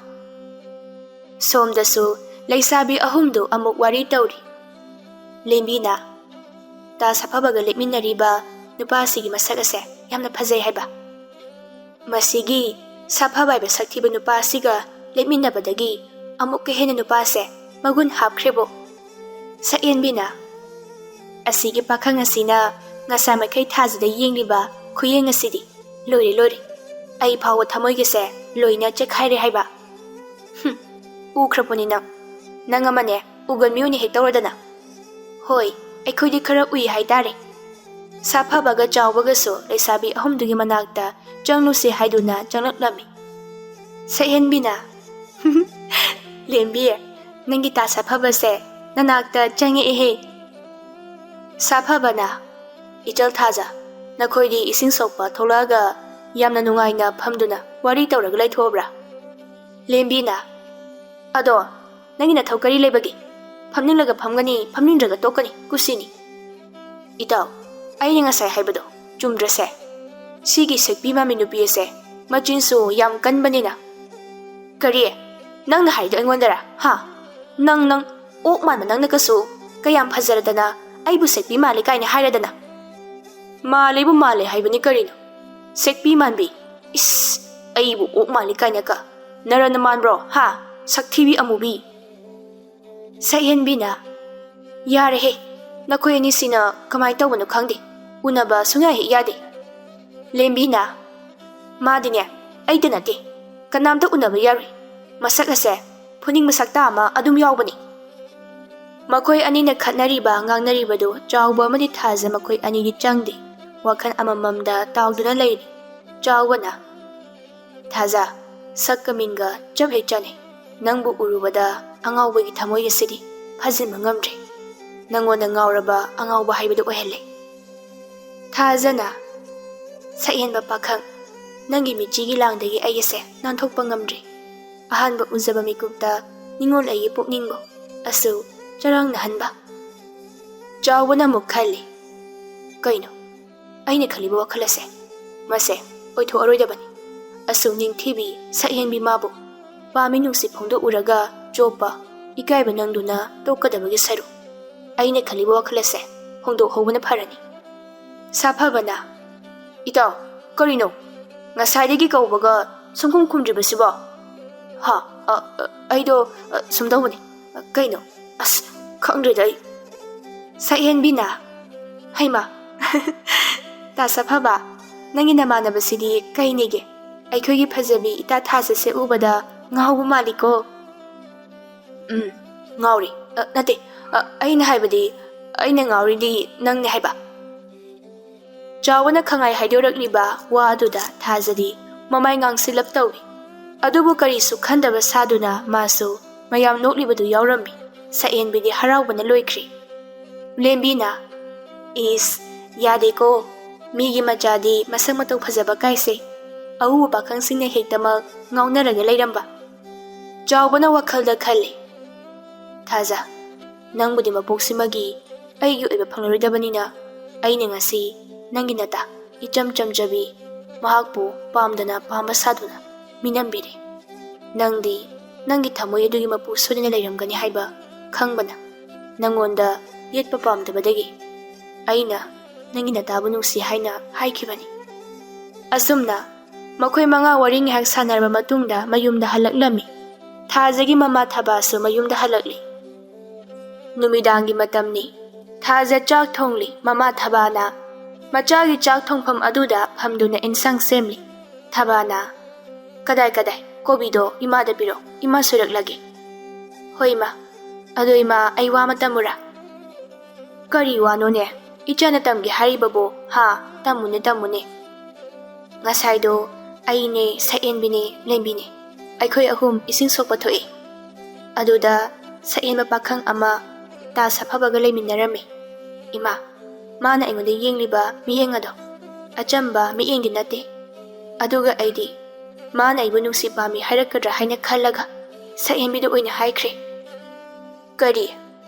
ꯁꯣꯝꯗꯁꯨ ꯂꯩꯁꯥꯕꯤ ꯑꯍꯨꯝꯗꯨ ꯑꯃꯨꯛ ꯋꯥꯔꯤ ꯇꯧꯔꯤ꯫ ꯂꯦꯝꯕꯤꯅ ꯇꯥ ꯁꯥꯐꯕꯒ ꯂꯦꯞꯃꯤꯟꯅꯔꯤꯕ ꯅꯨꯄꯥꯁꯤꯒꯤ ꯃꯁꯛ ꯑꯁꯦ ꯌꯥꯝꯅ ꯐꯖꯩ ꯍꯥꯏꯕ꯫ ꯃꯁꯤꯒꯤ ꯁꯥꯐꯕ ꯍꯥꯏꯕ ꯁꯛꯊꯤꯕ ꯅꯨꯄꯥ ꯑꯁꯤꯒ ꯂꯦꯞꯃꯤꯟꯅꯕꯗꯒꯤ ꯑꯃꯨꯛꯀ ꯍꯦꯟꯅ ꯅꯨꯄꯥꯁꯦ ꯃꯒꯨꯟ ꯍꯥꯞꯈ꯭ꯔꯦꯕꯣ꯫ ꯁꯛꯍꯦꯟꯕꯤꯅ, "ꯑꯁꯤꯒꯤ ꯄꯥꯈꯪ ꯑꯁꯤꯅ ꯉꯁꯥꯏ ꯃꯈꯩ ꯊꯥꯖꯗ ꯌꯦꯡꯂꯤꯕ ꯈꯨꯌꯦꯡ ꯑꯁꯤꯗꯤ ꯂꯣꯏꯔꯦ, ꯂꯣꯏꯔꯦ꯫ ꯑꯩ ꯐꯥꯎꯕ ꯊꯃꯣꯏꯒꯁꯦ ꯂꯣꯏꯅ ꯆꯦꯛꯈꯥꯏꯔꯦ ꯍꯥꯏꯕ꯫ ꯍꯨꯝ, ꯎꯈ꯭ꯔꯕꯅꯤ ꯅꯪ꯫ ꯅꯪ ꯑꯃꯅꯦ ꯎꯒꯟ ꯃꯤꯑꯣꯏꯅ ꯍꯦꯛ ꯇꯧꯔꯗꯅ꯫" "ꯍꯣꯏ, ꯑꯩꯈꯣꯏꯗꯤ ꯈꯔ ꯎꯏ ꯍꯥꯏꯇꯥꯔꯦ꯫" ꯁꯥꯐꯕꯒ ꯆꯥꯎꯕꯒꯁꯨ ꯂꯩꯁꯥꯕꯤ ꯑꯍꯨꯝꯗꯨꯒꯤ ꯃꯅꯥꯛꯇ ꯆꯪꯂꯨꯁꯦ ꯍꯥꯏꯗꯨꯅ ꯆꯪꯂꯛꯂꯝꯃꯤ꯫ ꯁꯛꯍꯦꯟꯕꯤꯅ, "ꯂꯦꯝꯕꯤ, ꯅꯪꯒꯤ ꯇꯥ ꯁꯥꯐꯕꯁꯦ ꯅꯅꯥꯛꯇ ꯆꯪꯉꯛꯑꯦꯍꯦ꯫" ꯁꯥꯐꯕꯅ, "ꯏꯆꯜ ꯊꯥꯖ, ꯅꯈꯣꯏꯗꯤ ꯏꯁꯤꯡ ꯁꯣꯛꯄ ꯊꯣꯛꯂꯛꯑꯒ ꯌꯥꯝꯅ ꯅꯨꯡꯉꯥꯏꯅ ꯐꯝꯗꯨꯅ ꯋꯥꯔꯤ ꯇꯧꯔꯒ ꯂꯩꯊꯣꯛꯑꯕ꯭ꯔꯥ?" ꯂꯦꯝꯕꯤꯅ, "ꯑꯗꯣ ꯅꯪꯒꯤ ꯅꯊꯧ ꯀꯔꯤ ꯂꯩꯕꯒꯦ? ꯐꯝꯅꯤꯡꯂꯒ ꯐꯝꯒꯅꯤ, ꯐꯝꯅꯤꯡꯗ꯭ꯔꯒ ꯇꯣꯛꯀꯅꯤ, ꯀꯨꯁꯤꯅꯤ꯫" "ꯏꯇꯥꯎ, ꯑꯩꯅ ꯉꯁꯥꯏ ꯍꯥꯏꯕꯗꯣ ꯆꯨꯝꯗ꯭ꯔꯁꯦ? ꯁꯤꯒꯤ ꯁꯦꯛꯄꯤ ꯃꯥꯟꯕꯤ ꯅꯨꯄꯤ ꯑꯁꯦ ꯃꯆꯤꯟꯁꯨ ꯌꯥꯝ ꯀꯟꯕꯅꯤꯅ꯫" "ꯀꯔꯤ? ꯅꯪꯅ ꯍꯥꯏꯗꯣ ꯑꯩꯉꯣꯟꯗꯔ? ꯍꯥ? ꯅꯪ, ꯅꯪ, ꯑꯣꯛ ꯃꯥꯟꯕ ꯅꯪꯅ ꯀꯁꯨ ꯀꯌꯥꯝ ꯐꯖꯔꯗꯅ ꯑꯩꯕꯨ ꯁꯦꯛꯄꯤ ꯃꯥꯜꯂꯤ ꯀꯥꯏꯅ ꯍꯥꯏꯔꯗꯅ?" "ꯃꯥꯜꯂꯤꯕꯨ ꯃꯥꯜꯂꯦ ꯍꯥꯏꯕꯅꯤ ꯀꯔꯤꯅꯣ? ꯁꯦꯛꯄꯤ ꯃꯥꯟꯕꯤ? ꯏꯁ, ꯑꯩꯕꯨ ꯑꯣꯛ ꯃꯥꯜꯂꯤ ꯀꯥꯏꯅ ꯀ? ꯅꯔꯟꯅ ꯃꯥꯟꯕ꯭ꯔꯣ? ꯍꯥ? ꯁꯛꯊꯤꯕꯤ ꯑꯃꯨꯕꯤ!" ꯁꯛꯍꯦꯟꯕꯤꯅ, "ꯌꯥꯔꯦꯍꯦ, ꯅꯈꯣꯏ ꯑꯅꯤꯁꯤꯅ ꯀꯃꯥꯏ ꯇꯧꯕꯅꯣ ꯈꯪꯗꯦ, ꯎꯅꯕ ꯁꯨꯡꯌꯥ ꯍꯦꯛ ꯌꯥꯗꯦ꯫" ꯂꯦꯝꯕꯤꯅ, "ꯃꯥꯗꯤꯅꯦ, ꯑꯩꯇ ꯅꯠꯇꯦ, ꯀꯅꯥꯝꯇ ꯎꯅꯕ ꯌꯥꯔꯣꯏ꯫ ꯃꯁꯛ ꯑꯁꯦ ꯐꯨꯅꯤꯡꯕ ꯁꯛꯇ ꯑꯃ ꯑꯗꯨꯝ ꯌꯥꯎꯕꯅꯤ꯫" ꯃꯈꯣꯏ ꯑꯅꯤꯅ ꯈꯠꯅꯔꯤꯕ ꯉꯥꯡꯅꯔꯤꯕꯗꯨ ꯆꯥꯎꯕ ꯑꯃꯗꯤ ꯊꯥꯖ ꯃꯈꯣꯏ ꯑꯅꯤꯗꯤ ꯆꯪꯗꯦ, ꯋꯥꯈꯜ ꯑꯃꯃꯝꯗ ꯇꯥꯎꯗꯨꯅ ꯂꯩꯔꯤ꯫ ꯆꯥꯎꯕꯅ, ꯊꯥꯖ, ꯁꯛꯀ ꯃꯤꯡꯒ ꯆꯞ ꯍꯦꯛ ꯆꯥꯅꯩ꯫ ꯅꯪꯕꯨ ꯎꯔꯨꯕꯗ ꯑꯉꯥꯎꯕꯒꯤ ꯊꯃꯣꯏ ꯑꯁꯤꯗꯤ ꯐꯥꯖꯤꯟꯕ ꯉꯝꯗ꯭ꯔꯦ꯫ ꯅꯪꯉꯣꯟꯗ ꯉꯥꯎꯔꯕ ꯑꯉꯥꯎꯕ ꯍꯥꯏꯕꯗꯨ ꯑꯣꯏꯍꯜꯂꯦ꯫ ꯊꯥꯖꯅ, ꯁꯛꯍꯦꯟꯕ ꯄꯥꯈꯪ, ꯅꯪꯒꯤ ꯃꯤꯠꯆꯤꯒꯤ ꯂꯥꯡꯗꯒꯤ ꯑꯩ ꯑꯁꯦ ꯅꯥꯟꯊꯣꯛꯄ ꯉꯝꯗ꯭ꯔꯦ꯫ ꯑꯍꯥꯟꯕ ꯎꯖꯕ ꯃꯤꯀꯨꯞꯇ ꯅꯤꯡꯉꯣꯜ ꯑꯩꯒꯤ ꯄꯨꯛꯅꯤꯡꯕꯨ ꯑꯁꯨ ꯆꯔꯥꯡꯅꯍꯟꯕ꯫ ꯆꯥꯎꯕꯅ ꯑꯃꯨꯛ ꯈꯜꯂꯤ, ꯀꯩꯅꯣ? ꯑꯩꯅ ꯈꯜꯂꯤꯕ ꯋꯥꯈꯜ ꯑꯁꯦ, ꯃꯁꯦ ꯑꯣꯏꯊꯣꯛꯑꯔꯣꯏꯗꯕꯅꯤ꯫ ꯑꯁꯨꯛ ꯅꯤꯡꯊꯤꯕꯤ ꯁꯛꯍꯦꯟꯕꯤ ꯃꯥꯕꯨ ꯄꯥꯝꯃꯤ ꯅꯨꯡꯁꯤ ꯐꯣꯡꯗꯣꯛꯎꯔꯒ ꯆꯣꯞꯄ, ꯏꯀꯥꯏꯕ ꯅꯪꯗꯨꯅ ꯇꯣꯛꯀꯗꯕꯒꯤ ꯁꯔꯨꯛ꯫ ꯑꯩꯅ ꯈꯜꯂꯤꯕ ꯋꯥꯈꯜ ꯑꯁꯦ ꯍꯣꯡꯗꯣꯛꯍꯧꯕꯅ ꯐꯔꯅꯤ꯫ ꯁꯥꯐꯕꯅ, "ꯏꯇꯥꯎ, ꯀꯔꯤꯅꯣ? ꯉꯁꯥꯏꯗꯒꯤ ꯀꯧꯕꯒ ꯁꯨꯡꯈꯨꯝ ꯈꯨꯝꯗ꯭ꯔꯤꯕꯁꯤꯕꯣ?" "ꯍꯥ? ꯑ, ꯑ, ꯑꯩꯗꯣ, ꯑ, ꯁꯨꯝ ꯇꯧꯕꯅꯤ꯫ ꯑ, ꯀꯩꯅꯣ? ꯑꯁ, ꯈꯪꯗ꯭ꯔꯦꯗ ꯑꯩ꯫" ꯁꯛꯍꯦꯟꯕꯤꯅ, "ꯍꯩꯃꯥ, ꯇꯥ ꯁꯥꯐꯕ, ꯅꯪꯒꯤ ꯅꯃꯥꯟꯅꯕꯁꯤꯗꯤ ꯀꯩꯅꯦꯒꯦ? ꯑꯩꯈꯣꯏꯒꯤ ꯐꯖꯕꯤ ꯏꯇꯥ ꯊꯥꯖꯁꯦ ꯎꯕꯗ ꯉꯥꯎꯕ ꯃꯥꯜꯂꯤꯀꯣ?" "ꯎꯝ, ꯉꯥꯎꯔꯤ꯫ ꯑ, ꯅꯠꯇꯦ, ꯑ, ꯑꯩꯅ ꯍꯥꯏꯕꯗꯤ, ꯑꯩꯅ ꯉꯥꯎꯔꯤꯗꯤ ꯅꯪꯅꯦ ꯍꯥꯏꯕ꯫" ꯆꯥꯎꯕꯅ ꯈꯪꯍꯥꯏ ꯍꯥꯏꯗꯣꯔꯛꯂꯤꯕ ꯋꯥ ꯑꯗꯨꯗ ꯊꯥꯖꯗꯤ ꯃꯃꯥꯏ ꯉꯥꯡꯁꯤꯜꯂꯞ ꯇꯧꯏ꯫ ꯑꯗꯨꯕꯨ ꯀꯔꯤꯁꯨ ꯈꯟꯗꯕ ꯁꯥꯗꯨꯅ ꯃꯥꯁꯨ ꯃꯌꯥꯝ ꯅꯣꯛꯂꯤꯕꯗꯨ ꯌꯥꯎꯔꯝꯃꯤ꯫ ꯁꯛꯍꯦꯟꯕꯤꯗꯤ ꯍꯔꯥꯎꯕꯅ ꯂꯣꯏꯈ꯭ꯔꯦ꯫ ꯂꯦꯝꯕꯤꯅ, "ꯏꯁ, ꯌꯥꯗꯦꯀꯣ, ꯃꯤꯒꯤ ꯃꯆꯥꯗꯤ ꯃꯁꯛ ꯃꯇꯧ ꯐꯖꯕ ꯀꯥꯏꯁꯦ ꯑꯎꯕ ꯄꯥꯈꯪꯁꯤꯡꯅ ꯍꯦꯛꯇꯃꯛ ꯉꯥꯎꯅꯔꯒ ꯂꯩꯔꯝꯕ꯫" ꯆꯥꯎꯕꯅ ꯋꯥꯈꯜꯗ ꯈꯜꯂꯤ, "ꯊꯥꯖ, ꯅꯪꯕꯨꯗꯤ ꯃꯄꯣꯛꯁꯤꯃꯒꯤ ꯑꯩꯒꯤ ꯑꯣꯏꯕ ꯐꯪꯂꯔꯣꯏꯗꯕꯅꯤꯅ ꯑꯩꯅ ꯉꯁꯤ ꯅꯪꯒꯤ ꯅꯇꯥ ꯏꯆꯝ ꯆꯝꯖꯕꯤ ꯃꯍꯥꯛꯄꯨ ꯄꯥꯝꯗꯅ ꯄꯥꯝꯕ ꯁꯥꯗꯨꯅ ꯃꯤꯅꯝꯕꯤꯔꯦ꯫ ꯅꯪꯗꯤ ꯅꯪꯒꯤ ꯊꯃꯣꯏ ꯑꯗꯨꯒꯤ ꯃꯄꯨ ꯁꯣꯏꯗꯅ ꯂꯩꯔꯝꯒꯅꯤ ꯍꯥꯏꯕ ꯈꯪꯕꯅ ꯅꯪꯉꯣꯟꯗ ꯌꯦꯠꯄ ꯄꯥꯝꯗꯕꯗꯒꯤ ꯑꯩꯅ ꯅꯪꯒꯤ ꯅꯇꯥꯕꯨ ꯅꯨꯡꯁꯤ ꯍꯥꯏꯅ ꯍꯥꯏꯈꯤꯕꯅꯤ꯫" ꯑꯁꯨꯝꯅ ꯃꯈꯣꯏ ꯃꯉꯥ ꯋꯥꯔꯤ ꯉꯥꯏꯍꯥꯛ ꯁꯥꯟꯅꯔꯕ ꯃꯇꯨꯡꯗ ꯃꯌꯨꯝꯗ ꯍꯜꯂꯛꯂꯝꯃꯤ꯫ ꯊꯥꯖꯒꯤ ꯃꯃꯥ ꯊꯕꯥꯁꯨ ꯃꯌꯨꯝꯗ ꯍꯜꯂꯛꯂꯤ꯫ ꯅꯨꯃꯤꯗꯥꯡꯒꯤ ꯃꯇꯝꯅꯤ꯫ ꯊꯥꯖ ꯆꯥꯛ ꯊꯣꯡꯂꯤ꯫ ꯃꯃꯥ ꯊꯕꯥꯅ ꯃꯆꯥꯒꯤ ꯆꯥꯛ ꯊꯣꯡꯐꯝ ꯑꯗꯨꯗ ꯐꯝꯗꯨꯅ ꯏꯟꯁꯥꯡ ꯁꯦꯝꯂꯤ꯫ ꯊꯕꯥꯅ, "ꯀꯗꯥꯏ, ꯀꯗꯥꯏ? ꯀꯣꯕꯤꯗꯣ ꯏꯃꯥꯗ ꯄꯤꯔꯣ, ꯏꯃꯥ ꯁꯣꯏꯔꯛꯂꯒꯦ꯫" "ꯍꯣꯏ, ꯏꯃꯥ꯫ ꯑꯗꯣ, ꯏꯃꯥ, ꯑꯩ ꯋꯥ ꯑꯃ ꯇꯝꯃꯨꯔꯥ?" "ꯀꯔꯤ ꯋꯥꯅꯣꯅꯦ? ꯏꯆꯥꯅ ꯇꯝꯒꯦ ꯍꯥꯏꯔꯤꯕꯕꯨ, ꯍꯥ? ꯇꯝꯃꯨꯅꯦ, ꯇꯝꯃꯨꯅꯦ꯫" "ꯉꯁꯥꯏꯗꯣ ꯑꯩꯅꯦ, ꯁꯛꯍꯦꯟꯕꯤꯅꯦ, ꯂꯦꯝꯕꯤꯅꯦ, ꯑꯩꯈꯣꯏ ꯑꯍꯨꯝ ꯏꯁꯤꯡ ꯁꯣꯛꯄ ꯊꯣꯛꯏ꯫ ꯑꯗꯨꯗ ꯁꯛꯍꯦꯟꯕ ꯄꯥꯈꯪ ꯑꯃ ꯇꯥ ꯁꯥꯐꯕꯒ ꯂꯩꯃꯤꯟꯅꯔꯝꯃꯤ꯫ ꯏꯃꯥ, ꯃꯥꯅ ꯑꯩꯉꯣꯟꯗ ꯌꯦꯡꯂꯤꯕ ꯃꯤꯠꯌꯦꯡ ꯑꯗꯣ ꯑꯆꯝꯕ ꯃꯤꯠꯌꯦꯡꯗꯤ ꯅꯠꯇꯦ꯫ ꯑꯗꯨꯒ ꯑꯩꯗꯤ ꯃꯥꯅ ꯑꯩꯕꯨ ꯅꯨꯡꯁꯤ ꯄꯥꯝꯃꯤ ꯍꯥꯏꯔꯛꯀꯗ꯭ꯔꯥ ꯍꯥꯏꯅ ꯈꯜꯂꯒ ꯁꯛꯍꯦꯟꯕꯤꯗ ꯑꯣꯏꯅ ꯍꯥꯏꯈ꯭ꯔꯦ꯫ "ꯀꯔꯤ?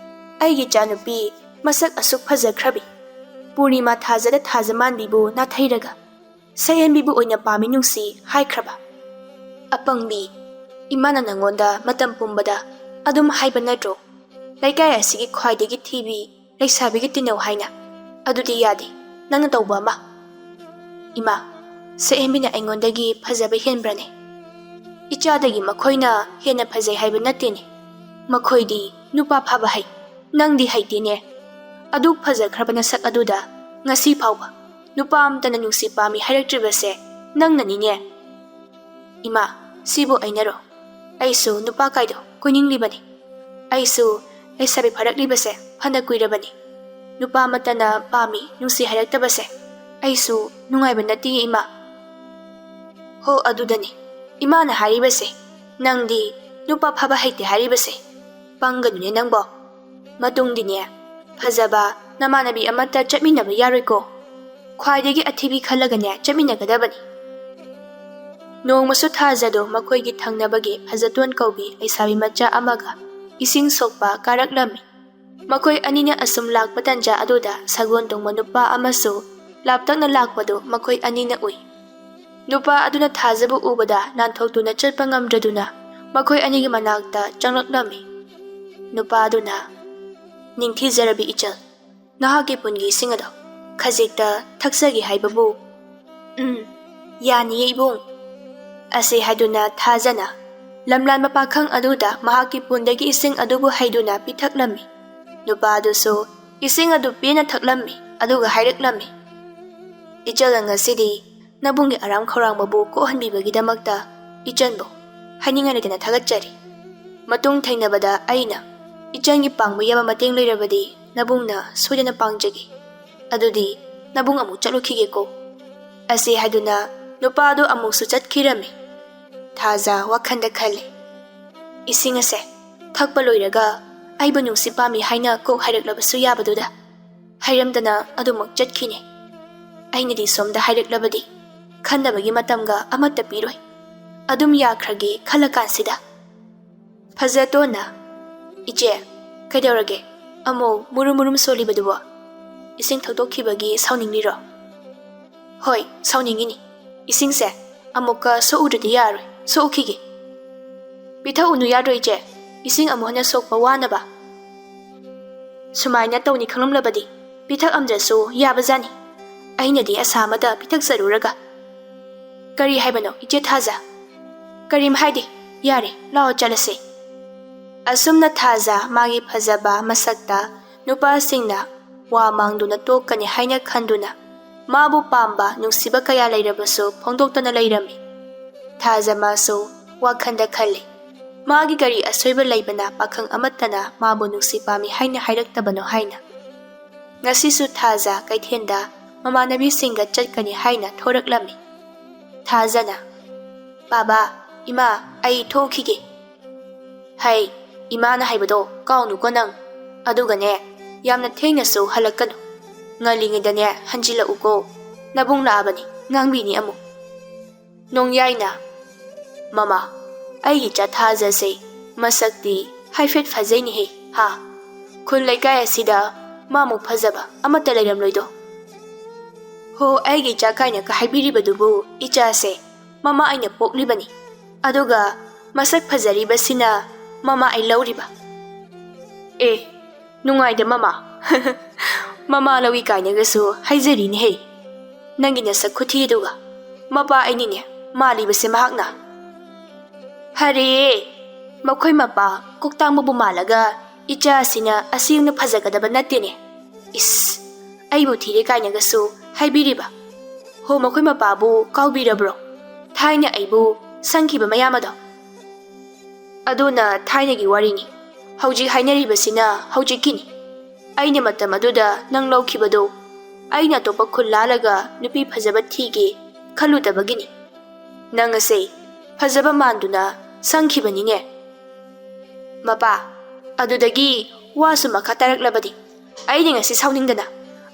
ꯑꯩꯒꯤ ꯏꯆꯥꯅꯨꯄꯤ ꯃꯁꯛ ꯑꯁꯨꯛ ꯐꯖꯈ꯭ꯔꯕꯤ, ꯄꯨꯔꯅꯤꯃꯥ ꯊꯥꯖꯗ ꯊꯥꯖ ꯃꯥꯟꯕꯤꯕꯨ ꯅꯥꯊꯩꯔꯒ ꯁꯛꯍꯦꯟꯕꯤꯕꯨ ꯑꯣꯏꯅ ꯄꯥꯝꯃꯤ ꯅꯨꯡꯁꯤ ꯍꯥꯏꯈ꯭ꯔꯕ? ꯑꯄꯪꯕꯤ, ꯏꯃꯥꯅ ꯅꯪꯉꯣꯟꯗ ꯃꯇꯝ ꯄꯨꯝꯕꯗ ꯑꯗꯨꯝ ꯍꯥꯏꯕ ꯅꯠꯇ꯭ꯔꯣ, ꯂꯩꯀꯥꯏ ꯑꯁꯤꯒꯤ ꯈ꯭ꯋꯥꯏꯗꯒꯤ ꯊꯤꯕꯤ ꯂꯩꯁꯥꯕꯤꯒ ꯇꯤꯟꯅꯧ ꯍꯥꯏꯅ? ꯑꯗꯨꯗꯤ ꯌꯥꯗꯦ, ꯅꯪꯅ ꯇꯧꯕ ꯑꯃ꯫" "ꯏꯃꯥ, ꯁꯛꯍꯦꯟꯕꯤꯅ ꯑꯩꯉꯣꯟꯗꯒꯤ ꯐꯖꯕ ꯍꯦꯟꯕ꯭ꯔꯅꯦ? ꯏꯆꯥꯗꯒꯤ ꯃꯈꯣꯏꯅ ꯍꯦꯟꯅ ꯐꯖꯩ ꯍꯥꯏꯕ ꯅꯠꯇꯦꯅꯦ꯫ ꯃꯈꯣꯏꯗꯤ ꯅꯨꯄꯥ ꯐꯥꯕ ꯍꯩ, ꯅꯪꯗꯤ ꯍꯩꯇꯦꯅꯦ꯫ ꯑꯗꯨꯛ ꯐꯖꯈ꯭ꯔꯕ ꯅꯁꯛ ꯑꯗꯨꯗ ꯉꯁꯤ ꯐꯥꯎꯕ ꯅꯨꯄꯥ ꯑꯃꯇꯅ ꯅꯨꯡꯁꯤ ꯄꯥꯝꯃꯤ ꯍꯥꯏꯔꯛꯇ꯭ꯔꯤꯕꯁꯦ ꯅꯪꯅꯅꯤꯅꯦ꯫" "ꯏꯃꯥ, ꯁꯤꯕꯨ ꯑꯩꯅꯔꯣ? ꯑꯩꯁꯨ ꯅꯨꯄꯥ ꯀꯥꯏꯗꯣ ꯀꯣꯏꯅꯤꯡꯂꯤꯕꯅꯤ꯫ ꯑꯩꯁꯨ ꯂꯩꯁꯥꯕꯤ ꯐꯥꯔꯛꯂꯤꯕꯁꯦ ꯐꯅ ꯀꯨꯏꯔꯕꯅꯤ꯫ ꯅꯨꯄꯥ ꯑꯃꯠꯇꯅ ꯄꯥꯝꯃꯤ, ꯅꯨꯡꯁꯤ ꯍꯥꯏꯔꯛꯇꯕꯁꯦ ꯑꯩꯁꯨ ꯅꯨꯡꯉꯥꯏꯕ ꯅꯠꯇꯦ, ꯏꯃꯥ꯫" "ꯍꯣ, ꯑꯗꯨꯗꯅꯤ ꯏꯃꯥꯅ ꯍꯥꯏꯔꯤꯕꯁꯦ, ꯅꯪꯗꯤ ꯅꯨꯄꯥ ꯐꯕ ꯍꯩꯇꯦ ꯍꯥꯏꯔꯤꯕꯁꯦ꯫ ꯄꯪꯒꯅꯨꯅꯦ ꯅꯪꯕꯣ꯫ ꯃꯇꯨꯡꯗꯤꯅꯦ, ꯐꯖꯕ ꯅꯃꯥꯟꯅꯕꯤ ꯑꯃꯠꯇ ꯆꯠꯃꯤꯟꯅꯕ ꯌꯥꯔꯣꯏꯀꯣ꯫ ꯈ꯭ꯋꯥꯏꯗꯒꯤ ꯑꯊꯤꯕꯤ ꯈꯜꯂꯒꯅꯦ ꯆꯠꯃꯤꯟꯅꯒꯗꯕꯅꯤ꯫" ꯅꯣꯡꯃꯁꯨ ꯊꯥꯖꯗꯣ ꯃꯈꯣꯏꯒꯤ ꯊꯪꯅꯕꯒꯤ ꯐꯖꯇꯣꯟ ꯀꯧꯕꯤ ꯂꯩꯁꯥꯕꯤ ꯃꯆꯥ ꯑꯃꯒ ꯏꯁꯤꯡ ꯁꯣꯛꯄ ꯀꯥꯔꯛꯂꯝꯃꯤ꯫ ꯃꯈꯣꯏ ꯑꯅꯤꯅ ꯑꯁꯨꯝ ꯂꯥꯛꯄ ꯇꯟꯖꯥ ꯑꯗꯨꯗ ꯁꯒꯣꯜ ꯇꯣꯡꯕ ꯅꯨꯄꯥ ꯑꯃꯁꯨ ꯂꯥꯞꯇꯛꯅ ꯂꯥꯛꯄꯗꯨ ꯃꯈꯣꯏ ꯑꯅꯤꯅ ꯎꯏ꯫ ꯅꯨꯄꯥ ꯑꯗꯨꯅ ꯊꯥꯖꯕꯨ ꯎꯕꯗ ꯅꯥꯟꯊꯣꯛꯇꯨꯅ ꯆꯠꯄ ꯉꯝꯗ꯭ꯔꯗꯨꯅ ꯃꯈꯣꯏ ꯑꯅꯤꯒꯤ ꯃꯅꯥꯛꯇ ꯆꯪꯂꯛꯂꯝꯃꯤ꯫ ꯅꯨꯄꯥ ꯑꯗꯨꯅ, "ꯅꯤꯡꯊꯤꯖꯔꯕꯤ ꯏꯆꯜ, ꯅꯍꯥꯛꯀꯤ ꯄꯨꯟꯒꯤ ꯏꯁꯤꯡ ꯑꯗꯣ ꯈꯖꯤꯛꯇ ꯊꯛꯆꯒꯦ ꯍꯥꯏꯕꯕꯨ꯫" "ꯎꯝ, ꯌꯥꯅꯤꯌꯦ ꯏꯕꯨꯡ꯫" ꯑꯁꯤ ꯍꯥꯏꯗꯨꯅ ꯊꯥꯖꯅ ꯂꯝꯂꯥꯟꯕ ꯄꯥꯈꯪ ꯑꯗꯨꯗ ꯃꯍꯥꯛꯀꯤ ꯄꯨꯟꯗꯒꯤ ꯏꯁꯤꯡ ꯑꯗꯨꯕꯨ ꯍꯩꯗꯨꯅ ꯄꯤꯊꯛꯂꯝꯃꯤ꯫ ꯅꯨꯄꯥ ꯑꯗꯨꯁꯨ ꯏꯁꯤꯡ ꯑꯗꯨ ꯄꯦꯟꯅ ꯊꯛꯂꯝꯃꯤ, ꯑꯗꯨꯒ ꯍꯥꯏꯔꯛꯂꯝꯃꯤ, "ꯏꯆꯜ, ꯉꯁꯤꯗꯤ ꯅꯕꯨꯡꯒꯤ ꯑꯔꯥꯝ ꯈꯧꯔꯥꯡꯕꯕꯨ ꯀꯣꯛꯍꯟꯕꯤꯕꯒꯤꯗꯃꯛꯇ ꯏꯆꯟꯕꯨ ꯍꯥꯏꯅꯤꯡꯉꯥꯏ ꯂꯩꯇꯅ ꯊꯥꯒꯠꯆꯔꯤ꯫ ꯃꯇꯨꯡ ꯊꯦꯡꯅꯕꯗ ꯑꯩꯅ ꯏꯆꯟꯒꯤ ꯄꯥꯡꯕ ꯌꯥꯕ ꯃꯇꯦꯡ ꯂꯩꯔꯕꯗꯤ ꯅꯕꯨꯡꯅ ꯁꯣꯏꯗꯅ ꯄꯥꯡꯖꯒꯦ꯫ ꯑꯗꯨꯗꯤ ꯅꯕꯨꯡ ꯑꯃꯨꯛ ꯆꯠꯂꯨꯈꯤꯒꯦꯀꯣ꯫" ꯑꯁꯤ ꯍꯥꯏꯗꯨꯅ ꯅꯨꯄꯥꯗꯨ ꯑꯃꯨꯛꯁꯨ ꯆꯠꯈꯤꯔꯝꯃꯤ꯫ ꯊꯥꯖ ꯋꯥꯈꯜꯗ ꯈꯜꯂꯤ, "ꯏꯁꯤꯡ ꯑꯁꯦ ꯊꯛꯄ ꯂꯣꯏꯔꯒ ꯑꯩꯕꯨ ꯅꯨꯡꯁꯤ ꯄꯥꯝꯃꯤ ꯍꯥꯏꯅ ꯀꯣꯛ ꯍꯥꯏꯔꯛꯂꯕꯁꯨ ꯌꯥꯕꯗꯨꯗ, ꯍꯥꯏꯔꯝꯗꯅ ꯑꯗꯨꯃꯛ ꯆꯠꯈꯤꯅꯤ꯫ ꯑꯩꯅꯗꯤ ꯁꯣꯝꯗ ꯍꯥꯏꯔꯛꯂꯕꯗꯤ ꯈꯟꯅꯕꯒꯤ ꯃꯇꯝꯒ ꯑꯃꯠꯇ ꯄꯤꯔꯣꯏ꯫ ꯑꯗꯨꯝ ꯌꯥꯈ꯭ꯔꯒꯦ ꯈꯜꯂꯀꯥꯟꯁꯤꯗ"꯫ ꯐꯖꯇꯣꯟꯅ, "ꯏꯆꯦ, ꯀꯩꯗꯧꯔꯒꯦ? ꯑꯃꯨꯛ ꯃꯨꯔꯨꯝ ꯃꯨꯔꯨꯝ ꯁꯣꯜꯂꯤꯕꯗꯨꯕꯣ? ꯏꯁꯤꯡ ꯊꯛꯇꯣꯛꯈꯤꯕꯒꯤ ꯁꯥꯎꯅꯤꯡꯂꯤꯔꯣ?" "ꯍꯣꯏ, ꯁꯥꯎꯅꯤꯡꯉꯤꯅꯤ꯫ ꯏꯁꯤꯡꯁꯦ ꯑꯃꯨꯛꯀ ꯁꯣꯛꯎꯗ꯭ꯔꯗꯤ ꯌꯥꯔꯣꯏ꯫ ꯁꯣꯛꯎꯈꯤꯒꯦ"꯫ "ꯄꯤꯊꯛꯎꯅꯨ ꯌꯥꯗ꯭ꯔꯣ ꯏꯆꯦ? ꯏꯁꯤꯡ ꯑꯃꯨꯛ ꯍꯟꯅ ꯁꯣꯛꯄ ꯋꯥꯅꯕ"꯫ "ꯁꯨꯃꯥꯏꯅ ꯇꯧꯅꯤ ꯈꯪꯂꯝꯂꯕꯗꯤ ꯄꯤꯊꯛꯑꯝꯗ꯭ꯔꯁꯨ ꯌꯥꯕꯖꯥꯠꯅꯤ꯫ ꯑꯩꯅꯗꯤ ꯑꯁꯥ ꯑꯃꯗ ꯄꯤꯊꯛꯆꯔꯨꯔꯒ"꯫ "ꯀꯔꯤ ꯍꯥꯏꯕꯅꯣ, ꯏꯆꯦ ꯊꯥꯖ?" "ꯀꯔꯤꯝ ꯍꯥꯏꯗꯦ꯫ ꯌꯥꯔꯦ, ꯂꯥꯛꯑꯣ ꯆꯠꯂꯁꯦ"꯫ ꯑꯁꯨꯝꯅ ꯊꯥꯖ ꯃꯥꯒꯤ ꯐꯖꯕ ꯃꯁꯛꯇ ꯅꯨꯄꯥꯁꯤꯡꯅ ꯋꯥ ꯃꯥꯡꯗꯨꯅ ꯇꯣꯛꯀꯅꯤ ꯍꯥꯏꯅ ꯈꯟꯗꯨꯅ, ꯃꯥꯕꯨ ꯄꯥꯝꯕ ꯅꯨꯡꯁꯤꯕ ꯀꯌꯥ ꯂꯩꯔꯕꯁꯨ ꯐꯣꯡꯗꯣꯛꯇꯅ ꯂꯩꯔꯝꯃꯤ꯫ ꯊꯥꯖ ꯃꯥꯁꯨ ꯋꯥꯈꯜꯗ ꯈꯜꯂꯤ, ꯃꯥꯒꯤ ꯀꯔꯤ ꯑꯁꯣꯏꯕ ꯂꯩꯕꯅ ꯄꯥꯈꯪ ꯑꯃꯠꯇꯅ ꯃꯥꯕꯨ ꯅꯨꯡꯁꯤ ꯄꯥꯝꯃꯤ ꯍꯥꯏꯅ ꯍꯥꯏꯔꯛꯇꯕꯅꯣ ꯍꯥꯏꯅ꯫ ꯉꯁꯤꯁꯨ ꯊꯥꯖ ꯀꯩꯊꯦꯜꯗ ꯃꯃꯥꯟꯅꯕꯤꯁꯤꯡꯒ ꯆꯠꯀꯅꯤ ꯍꯥꯏꯅ ꯊꯣꯔꯛꯂꯝꯃꯤ꯫ ꯊꯥꯖꯅ, "ꯕꯥꯕꯥ, ꯏꯃꯥ, ꯑꯩ ꯊꯣꯛꯈꯤꯒꯦ"꯫ "ꯍꯩ, ꯏꯃꯥꯅ ꯍꯥꯏꯕꯗꯣ ꯀꯥꯎꯅꯨꯀꯣ ꯅꯪ꯫ ꯑꯗꯨꯒꯅꯦ, ꯌꯥꯝꯅ ꯊꯦꯡꯅꯁꯨ ꯍꯜꯂꯛꯀꯅꯨ꯫ ꯉꯜꯂꯤꯉꯩꯗꯅꯦ ꯍꯟꯖꯤꯜꯂꯛꯎꯀꯣ꯫ ꯅꯕꯨꯡ ꯂꯥꯛꯑꯕꯅꯤ, ꯉꯥꯡꯕꯤꯅꯤ ꯑꯃꯨꯛ"꯫ ꯅꯣꯡꯌꯥꯏꯅ, "ꯃꯃꯥ, ꯑꯩꯒꯤ ꯏꯆꯥ ꯊꯥꯖꯁꯦ ꯃꯁꯛꯇꯤ ꯍꯥꯏꯐꯦꯠ ꯐꯖꯩꯅꯦꯍꯦ, ꯍꯥ? ꯈꯨꯜ ꯂꯩꯀꯥꯏ ꯑꯁꯤꯗ ꯃꯥꯃꯨꯛ ꯐꯖꯕ ꯑꯃꯠꯇ ꯂꯩꯔꯝꯂꯣꯏꯗꯣ"꯫ "ꯍꯣ, ꯑꯩꯒꯤ ꯏꯆꯥ ꯀꯥꯏꯅꯒ ꯍꯥꯏꯕꯤꯔꯤꯕꯗꯨꯕꯨ ꯏꯆꯥꯁꯦ ꯃꯃꯥ ꯑꯩꯅ ꯄꯣꯛꯂꯤꯕꯅꯤ, ꯑꯗꯨꯒ ꯃꯁꯛ ꯐꯖꯔꯤꯕꯁꯤꯅ ꯃꯃꯥ ꯑꯩ ꯂꯧꯔꯤꯕ"꯫ "ꯑꯦ, ꯅꯨꯡꯉꯥꯏꯗ ꯃꯃꯥ"꯫ "ꯃꯃꯥ ꯂꯧꯏ ꯀꯥꯏꯅꯒꯁꯨ ꯍꯥꯏꯖꯔꯤꯅꯦꯍꯦ꯫ ꯅꯪꯒꯤ ꯅꯁꯛ ꯈꯨꯊꯤꯗꯨꯒ ꯃꯄꯥ ꯑꯩꯅꯤꯅꯦ ꯃꯥꯜꯂꯤꯕꯁꯦ ꯃꯍꯥꯛꯅ"꯫ "ꯐꯔꯦ, ꯃꯈꯣꯏ ꯃꯄꯥ ꯀꯣꯛꯇꯥꯡꯕꯕꯨ ꯃꯥꯜꯂꯒ ꯏꯆꯥ ꯑꯁꯤꯅ ꯑꯁꯤ ꯌꯧꯅ ꯐꯖꯒꯗꯕ ꯅꯠꯇꯦꯅꯦ꯫ ꯏꯁ, ꯑꯩꯕꯨ ꯊꯤꯔꯦ ꯀꯥꯏꯅꯒꯁꯨ ꯍꯥꯏꯕꯤꯔꯤꯕ꯫ ꯍꯣ, ꯃꯈꯣꯏ ꯃꯄꯥꯕꯨ ꯀꯥꯎꯕꯤꯔꯕ꯭ꯔꯣ? ꯊꯥꯏꯅ ꯑꯩꯕꯨ ꯁꯪꯈꯤꯕ ꯃꯌꯥꯝ ꯑꯗꯣ"꯫ "ꯑꯗꯨꯅ ꯊꯥꯏꯅꯒꯤ ꯋꯥꯔꯤꯅꯤ꯫ ꯍꯧꯖꯤꯛ ꯍꯥꯏꯅꯔꯤꯕꯁꯤꯅ ꯍꯧꯖꯤꯛꯀꯤꯅꯤ꯫ ꯑꯩꯅ ꯃꯇꯝ ꯑꯗꯨꯗ ꯅꯪ ꯂꯧꯈꯤꯕꯗꯨ, ꯑꯩꯅ ꯑꯇꯣꯞꯄ ꯈꯨꯜ ꯂꯥꯜꯂꯒ ꯅꯨꯄꯤ ꯐꯖꯕ ꯊꯤꯒꯦ, ꯈꯜꯂꯨꯗꯕꯒꯤꯅꯤ꯫ ꯅꯪ ꯑꯁꯦ ꯐꯖꯕ ꯃꯥꯟꯗꯨꯅ ꯁꯪꯈꯤꯕꯅꯤꯅꯦ꯫ ꯃꯄꯥ, ꯑꯗꯨꯗꯒꯤ ꯋꯥꯁꯨ ꯃꯈꯥ ꯇꯥꯔꯛꯂꯕꯗꯤ ꯑꯩꯗꯤ ꯉꯁꯤ ꯁꯥꯎꯅꯤꯡꯗꯅ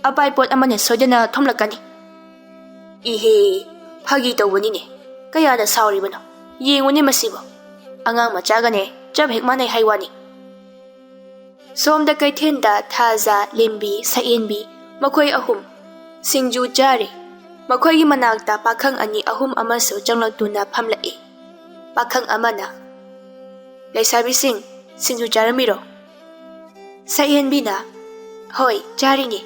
ꯑꯄꯥꯏ ꯄꯣꯠ ꯑꯃꯅ ꯁꯣꯏꯗꯅ ꯊꯣꯝꯂꯛꯀꯅꯤ꯫ ꯏꯍꯦ, ꯐꯥꯒꯤ ꯇꯧꯕꯅꯤꯅꯦ꯫ ꯀꯌꯥꯗ ꯁꯥꯎꯔꯤꯕꯅꯣ? ꯌꯦꯡꯉꯨꯅꯦ ꯃꯁꯤꯕꯨ꯫ ꯑꯉꯥꯡ ꯃꯆꯥꯒꯅꯦ ꯆꯞ ꯍꯦꯛ ꯃꯥꯟꯅꯩ ꯍꯥꯏ ꯋꯥꯅꯤ꯫ ꯁꯣꯝꯗ ꯀꯩꯊꯦꯜꯗ ꯊꯥꯖ, ꯂꯦꯝꯕꯤ, ꯁꯛꯍꯦꯟꯕꯤ ꯃꯈꯣꯏ ꯑꯍꯨꯝ ꯁꯤꯡꯖꯨ ꯆꯥꯔꯤ꯫ ꯃꯈꯣꯏꯒꯤ ꯃꯅꯥꯛꯇ ꯄꯥꯈꯪ ꯑꯅꯤ ꯑꯍꯨꯝ ꯑꯃꯁꯨ ꯆꯪꯂꯛꯇꯨꯅ ꯐꯝꯂꯛꯏ꯫ ꯄꯥꯈꯪ ꯑꯃꯅ, "ꯂꯩꯁꯥꯕꯤꯁꯤꯡ, ꯁꯤꯡꯖꯨ ꯆꯥꯔꯝꯃꯤꯔꯣ?" ꯁꯛꯍꯦꯟꯕꯤꯅ, "ꯍꯣꯏ, ꯆꯥꯔꯤꯅꯦ꯫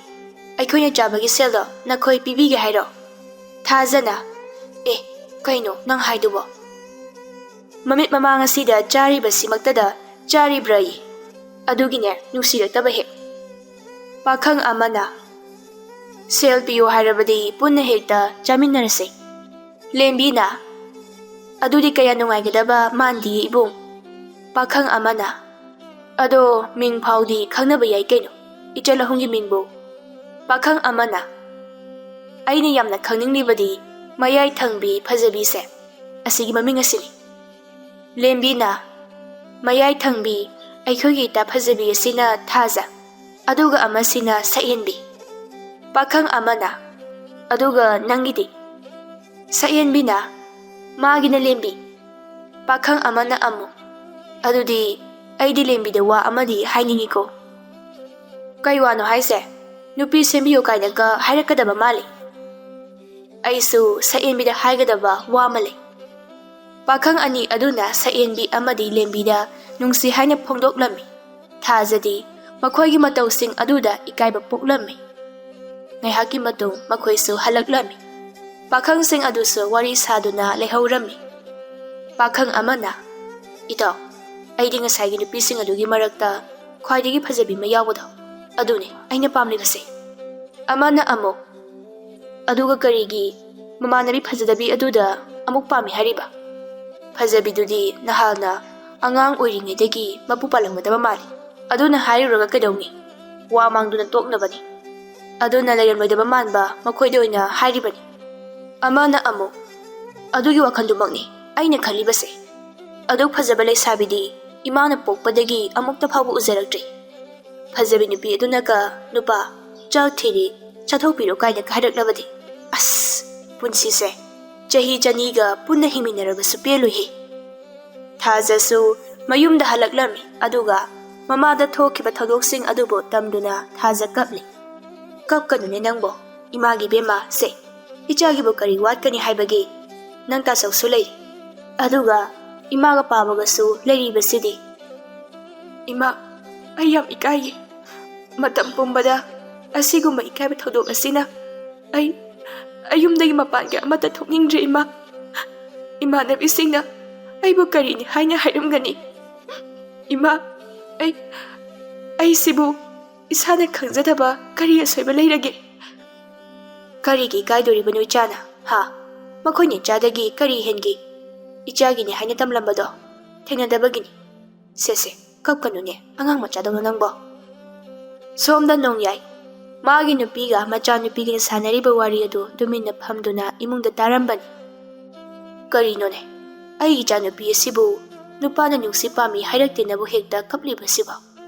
ꯑꯩꯈꯣꯏꯅ ꯆꯥꯕꯒꯤ ꯁꯦꯜꯗꯣ ꯅꯈꯣꯏ ꯄꯤꯕꯤꯒꯦ ꯍꯥꯏꯔꯣ?" ꯊꯥꯖꯅ, "ꯑꯦ, ꯀꯩꯅꯣ ꯅꯪ ꯍꯥꯏꯗꯨꯕꯣ? ꯃꯃꯤꯠ ꯃꯃꯥꯡ ꯑꯁꯤꯗ ꯆꯥꯔꯤꯕꯁꯤꯃꯛꯇꯗ ꯆꯥꯔꯤꯕ꯭ꯔꯥꯌꯦ? ꯑꯗꯨꯒꯤꯅꯦ ꯅꯨꯡꯁꯤꯔꯛꯇꯕ ꯍꯦꯛ꯫" ꯄꯥꯈꯪ ꯑꯃꯅ, "ꯁꯦꯜ ꯄꯤꯌꯨ ꯍꯥꯏꯔꯕꯗꯤ ꯄꯨꯟꯅ ꯍꯦꯛꯇ ꯆꯥꯃꯤꯟꯅꯔꯁꯦ꯫" ꯂꯦꯝꯕꯤꯅ, "ꯑꯗꯨꯗꯤ ꯀꯌꯥ ꯅꯨꯡꯉꯥꯏꯒꯗꯕ ꯃꯥꯟꯗꯤꯌꯦ ꯏꯕꯨꯡ꯫" ꯄꯥꯈꯪ ꯑꯃꯅ, "ꯑꯗꯣ ꯃꯤꯡ ꯐꯥꯎꯗꯤ ꯈꯪꯅꯕ ꯌꯥꯏ ꯀꯩꯅꯣ, ꯏꯆꯜ ꯑꯍꯨꯝꯒꯤ ꯃꯤꯡꯕꯨ꯫" ꯄꯥꯈꯪ ꯑꯃꯅ, "ꯑꯩꯅ ꯌꯥꯝꯅ ꯈꯪꯅꯤꯡꯂꯤꯕꯗꯤ ꯃꯌꯥꯏ ꯊꯪꯕꯤ ꯐꯖꯕꯤꯁꯦ, ꯑꯁꯤꯒꯤ ꯃꯃꯤꯡ ꯑꯁꯤꯅꯤ꯫" ꯂꯦꯝꯕꯤꯅ, "ꯃꯌꯥꯏ ꯊꯪꯕꯤ, ꯑꯩꯈꯣꯏꯒꯤ ꯏꯇꯥ ꯐꯖꯕꯤ ꯑꯁꯤꯅ ꯊꯥꯖ, ꯑꯗꯨꯒ ꯑꯃꯁꯤꯅ ꯁꯛꯍꯦꯟꯕꯤ꯫" ꯄꯥꯈꯪ ꯑꯃꯅ, "ꯑꯗꯨꯒ ꯅꯪꯒꯤꯗꯤ?" ꯁꯛꯍꯦꯟꯕꯤꯅ, "ꯃꯥꯒꯤꯅ ꯂꯦꯝꯕꯤ꯫" ꯄꯥꯈꯪ ꯑꯃꯅ ꯑꯃꯨꯛ, "ꯑꯗꯨꯗꯤ ꯑꯩꯗꯤ ꯂꯦꯝꯕꯤꯗ ꯋꯥ ꯑꯃꯗꯤ ꯍꯥꯏꯅꯤꯡꯉꯤꯀꯣ꯫" "ꯀꯩ ꯋꯥꯅꯣ ꯍꯥꯏꯁꯦ? ꯅꯨꯄꯤ ꯁꯦꯝꯕꯤꯌꯨ ꯀꯥꯏꯅꯒ ꯍꯥꯏꯔꯛꯀꯗꯕ ꯃꯥꯜꯂꯤ꯫" "ꯑꯩꯁꯨ ꯁꯛꯍꯦꯟꯕꯤꯗ ꯍꯥꯏꯒꯗꯕ ꯋꯥ ꯑꯃ ꯂꯩ꯫" ꯄꯥꯈꯪ ꯑꯅꯤ ꯑꯗꯨꯅ ꯁꯛꯍꯦꯟꯕꯤ ꯑꯃꯗꯤ ꯂꯦꯝꯕꯤꯗ ꯅꯨꯡꯁꯤ ꯍꯥꯏꯅ ꯐꯣꯡꯗꯣꯛꯂꯝꯃꯤ꯫ ꯊꯥꯖꯗꯤ ꯃꯈꯣꯏꯒꯤ ꯃꯇꯧꯁꯤꯡ ꯑꯗꯨꯗ ꯏꯀꯥꯏꯕ ꯄꯣꯛꯂꯝꯃꯤ꯫ ꯉꯥꯏꯍꯥꯛꯀꯤ ꯃꯇꯨꯡ ꯃꯈꯣꯏꯁꯨ ꯍꯜꯂꯛꯂꯝꯃꯤ꯫ ꯄꯥꯈꯪꯁꯤꯡ ꯑꯗꯨꯁꯨ ꯋꯥꯔꯤ ꯁꯥꯗꯨꯅ ꯂꯩꯍꯧꯔꯝꯃꯤ꯫ ꯄꯥꯈꯪ ꯑꯃꯅ, "ꯏꯇꯥꯎ, ꯑꯩꯗꯤ ꯉꯁꯥꯏꯒꯤ ꯅꯨꯄꯤꯁꯤꯡ ꯑꯗꯨꯒꯤ ꯃꯔꯛꯇ ꯈ꯭ꯋꯥꯏꯗꯒꯤ ꯐꯖꯕꯤ ꯑꯃ ꯌꯥꯎꯕꯗꯣ, ꯑꯗꯨꯅꯦ ꯑꯩꯅ ꯄꯥꯝꯂꯤꯕꯁꯦ꯫" ꯑꯃꯅ ꯑꯃꯨꯛ, "ꯑꯗꯨꯒ ꯀꯔꯤꯒꯤ ꯃꯃꯥꯟꯅꯕꯤ ꯐꯖꯗꯕꯤ ꯑꯗꯨꯗ ꯑꯃꯨꯛ ꯄꯥꯝꯃꯤ ꯍꯥꯏꯔꯤꯕ? ꯐꯖꯕꯤꯗꯨꯗꯤ ꯅꯍꯥꯟꯅ ꯑꯉꯥꯡ ꯑꯣꯏꯔꯤꯉꯩꯗꯒꯤ ꯃꯄꯨ ꯄꯥꯜꯂꯝꯒꯗꯕ ꯃꯥꯜꯂꯤ꯫ ꯑꯗꯨꯅ ꯍꯥꯏꯔꯨꯔꯒ ꯀꯩꯗꯧꯅꯤ? ꯋꯥ ꯃꯥꯡꯗꯨꯅ ꯇꯣꯛꯅꯕꯅꯤ꯫ ꯑꯗꯨꯅ ꯂꯩꯔꯝꯂꯣꯏꯗꯕ ꯃꯥꯟꯕ ꯃꯈꯣꯏꯗ ꯑꯣꯏꯅ ꯍꯥꯏꯔꯤꯕꯅꯤ꯫" ꯑꯃꯅ ꯑꯃꯨꯛ, "ꯑꯗꯨꯒꯤ ꯋꯥꯈꯜꯗꯨꯃꯛꯅꯤ ꯑꯩꯅ ꯈꯜꯂꯤꯕꯁꯦ꯫ ꯑꯗꯨꯛ ꯐꯖꯕ ꯂꯩꯁꯥꯕꯤꯗꯤ ꯏꯃꯥꯅ ꯄꯣꯛꯄꯗꯒꯤ ꯑꯃꯨꯛꯇ ꯐꯥꯎꯕ ꯎꯖꯔꯛꯇ꯭ꯔꯤ꯫" ꯐꯖꯕꯤ ꯅꯨꯄꯤ ꯑꯗꯨꯅꯒ, "ꯅꯨꯄꯥ, ꯆꯥꯛ ꯊꯤꯔꯤ, ꯆꯥꯊꯣꯛꯄꯤꯔꯣ" ꯀꯥꯏꯅꯒ ꯍꯥꯏꯔꯛꯂꯕꯗꯤ, ꯑꯁ, ꯄꯨꯟꯁꯤꯁꯦ ꯆꯍꯤ ꯆꯅꯤꯒ ꯄꯨꯟꯅ ꯍꯤꯡꯃꯤꯟꯅꯔꯕꯁꯨ ꯄꯦꯜꯂꯣꯏꯍꯦ꯫ ꯊꯥꯖꯁꯨ ꯃꯌꯨꯝꯗ ꯍꯜꯂꯛꯂꯝꯃꯤ, ꯑꯗꯨꯒ ꯃꯃꯥꯗ ꯊꯣꯛꯈꯤꯕ ꯊꯧꯗꯣꯛꯁꯤꯡ ꯑꯗꯨꯕꯨ ꯇꯝꯗꯨꯅ ꯊꯥꯖ ꯀꯞꯂꯤ꯫ "ꯀꯞꯀꯅꯨꯅꯦ ꯅꯪꯕꯣ, ꯏꯃꯥꯒꯤ ꯏꯕꯦꯝꯃ, ꯁꯦ, ꯏꯆꯥꯒꯤꯕꯨ ꯀꯔꯤ ꯋꯥꯠꯀꯅꯤ ꯍꯥꯏꯕꯒꯦ? ꯅꯪ ꯇꯥꯆꯧꯁꯨ ꯂꯩꯔꯤ, ꯑꯗꯨꯒ ꯏꯃꯥꯒ ꯄꯥꯕꯒꯁꯨ ꯂꯩꯔꯤꯕꯁꯤꯗꯤ꯫" "ꯏꯃꯥ, ꯑꯩ ꯌꯥꯝ ꯏꯀꯥꯏꯌꯦ꯫ ꯃꯇꯝ ꯄꯨꯝꯕꯗ ꯑꯁꯤꯒꯨꯝꯕ ꯏꯀꯥꯏꯕ ꯊꯧꯗꯣꯛ ꯑꯁꯤꯅ ꯑꯩ, ꯑꯩ ꯌꯨꯝꯗꯒꯤ ꯃꯄꯥꯟꯒ ꯑꯃꯠꯇ ꯊꯣꯛꯅꯤꯡꯗ꯭ꯔꯦ, ꯏꯃꯥ꯫ ꯏꯃꯥꯟꯅꯕꯤꯁꯤꯡꯅ ꯑꯩꯕꯨ ꯀꯔꯤꯅꯤ ꯍꯥꯏꯅ ꯍꯥꯏꯔꯝꯒꯅꯤ? ꯏꯃꯥ, ꯑꯩ, ꯑꯩꯁꯤꯕꯨ ꯏꯁꯥꯅ ꯈꯪꯖꯗꯕ ꯀꯔꯤ ꯑꯁꯣꯏꯕ ꯂꯩꯔꯒꯦ?" "ꯀꯔꯤꯒꯤ ꯏꯀꯥꯏꯗꯣꯔꯤꯕꯅꯣ ꯏꯆꯥꯅ? ꯍꯥ? ꯃꯈꯣꯏꯅ ꯏꯆꯥꯗꯒꯤ ꯀꯔꯤ ꯍꯦꯟꯒꯦ? ꯏꯆꯥꯒꯤꯅꯤ ꯍꯥꯏꯅ ꯇꯝꯂꯝꯕꯗꯣ ꯊꯦꯡꯅꯗꯕꯒꯤꯅꯤ꯫ ꯁꯦ, ꯁꯦ, ꯀꯞꯀꯅꯨꯅꯦ, ꯑꯉꯥꯡ ꯃꯆꯥꯗꯧꯅ ꯅꯪꯕꯣ꯫" ꯁꯣꯝꯗ ꯅꯣꯡꯌꯥꯏ ꯃꯥꯒꯤ ꯅꯨꯄꯤꯒ ꯃꯆꯥꯅꯨꯄꯤꯒꯅ ꯁꯥꯟꯅꯔꯤꯕ ꯋꯥꯔꯤ ꯑꯗꯨ ꯇꯨꯃꯤꯟꯅ ꯐꯝꯗꯨꯅ ꯏꯃꯨꯡꯗ ꯇꯥꯔꯝꯕꯅꯤ꯫ "ꯀꯔꯤꯅꯣꯅꯦ, ꯑꯩꯒꯤ ꯏꯆꯥꯅꯨꯄꯤ ꯑꯁꯤꯕꯨ ꯅꯨꯄꯥꯅ ꯅꯨꯡꯁꯤ ꯄꯥꯝꯃꯤ ꯍꯥꯏꯔꯛꯇꯦꯅꯕꯨ ꯍꯦꯛꯇ ꯀꯞꯂꯤꯕꯁꯤꯕꯣ?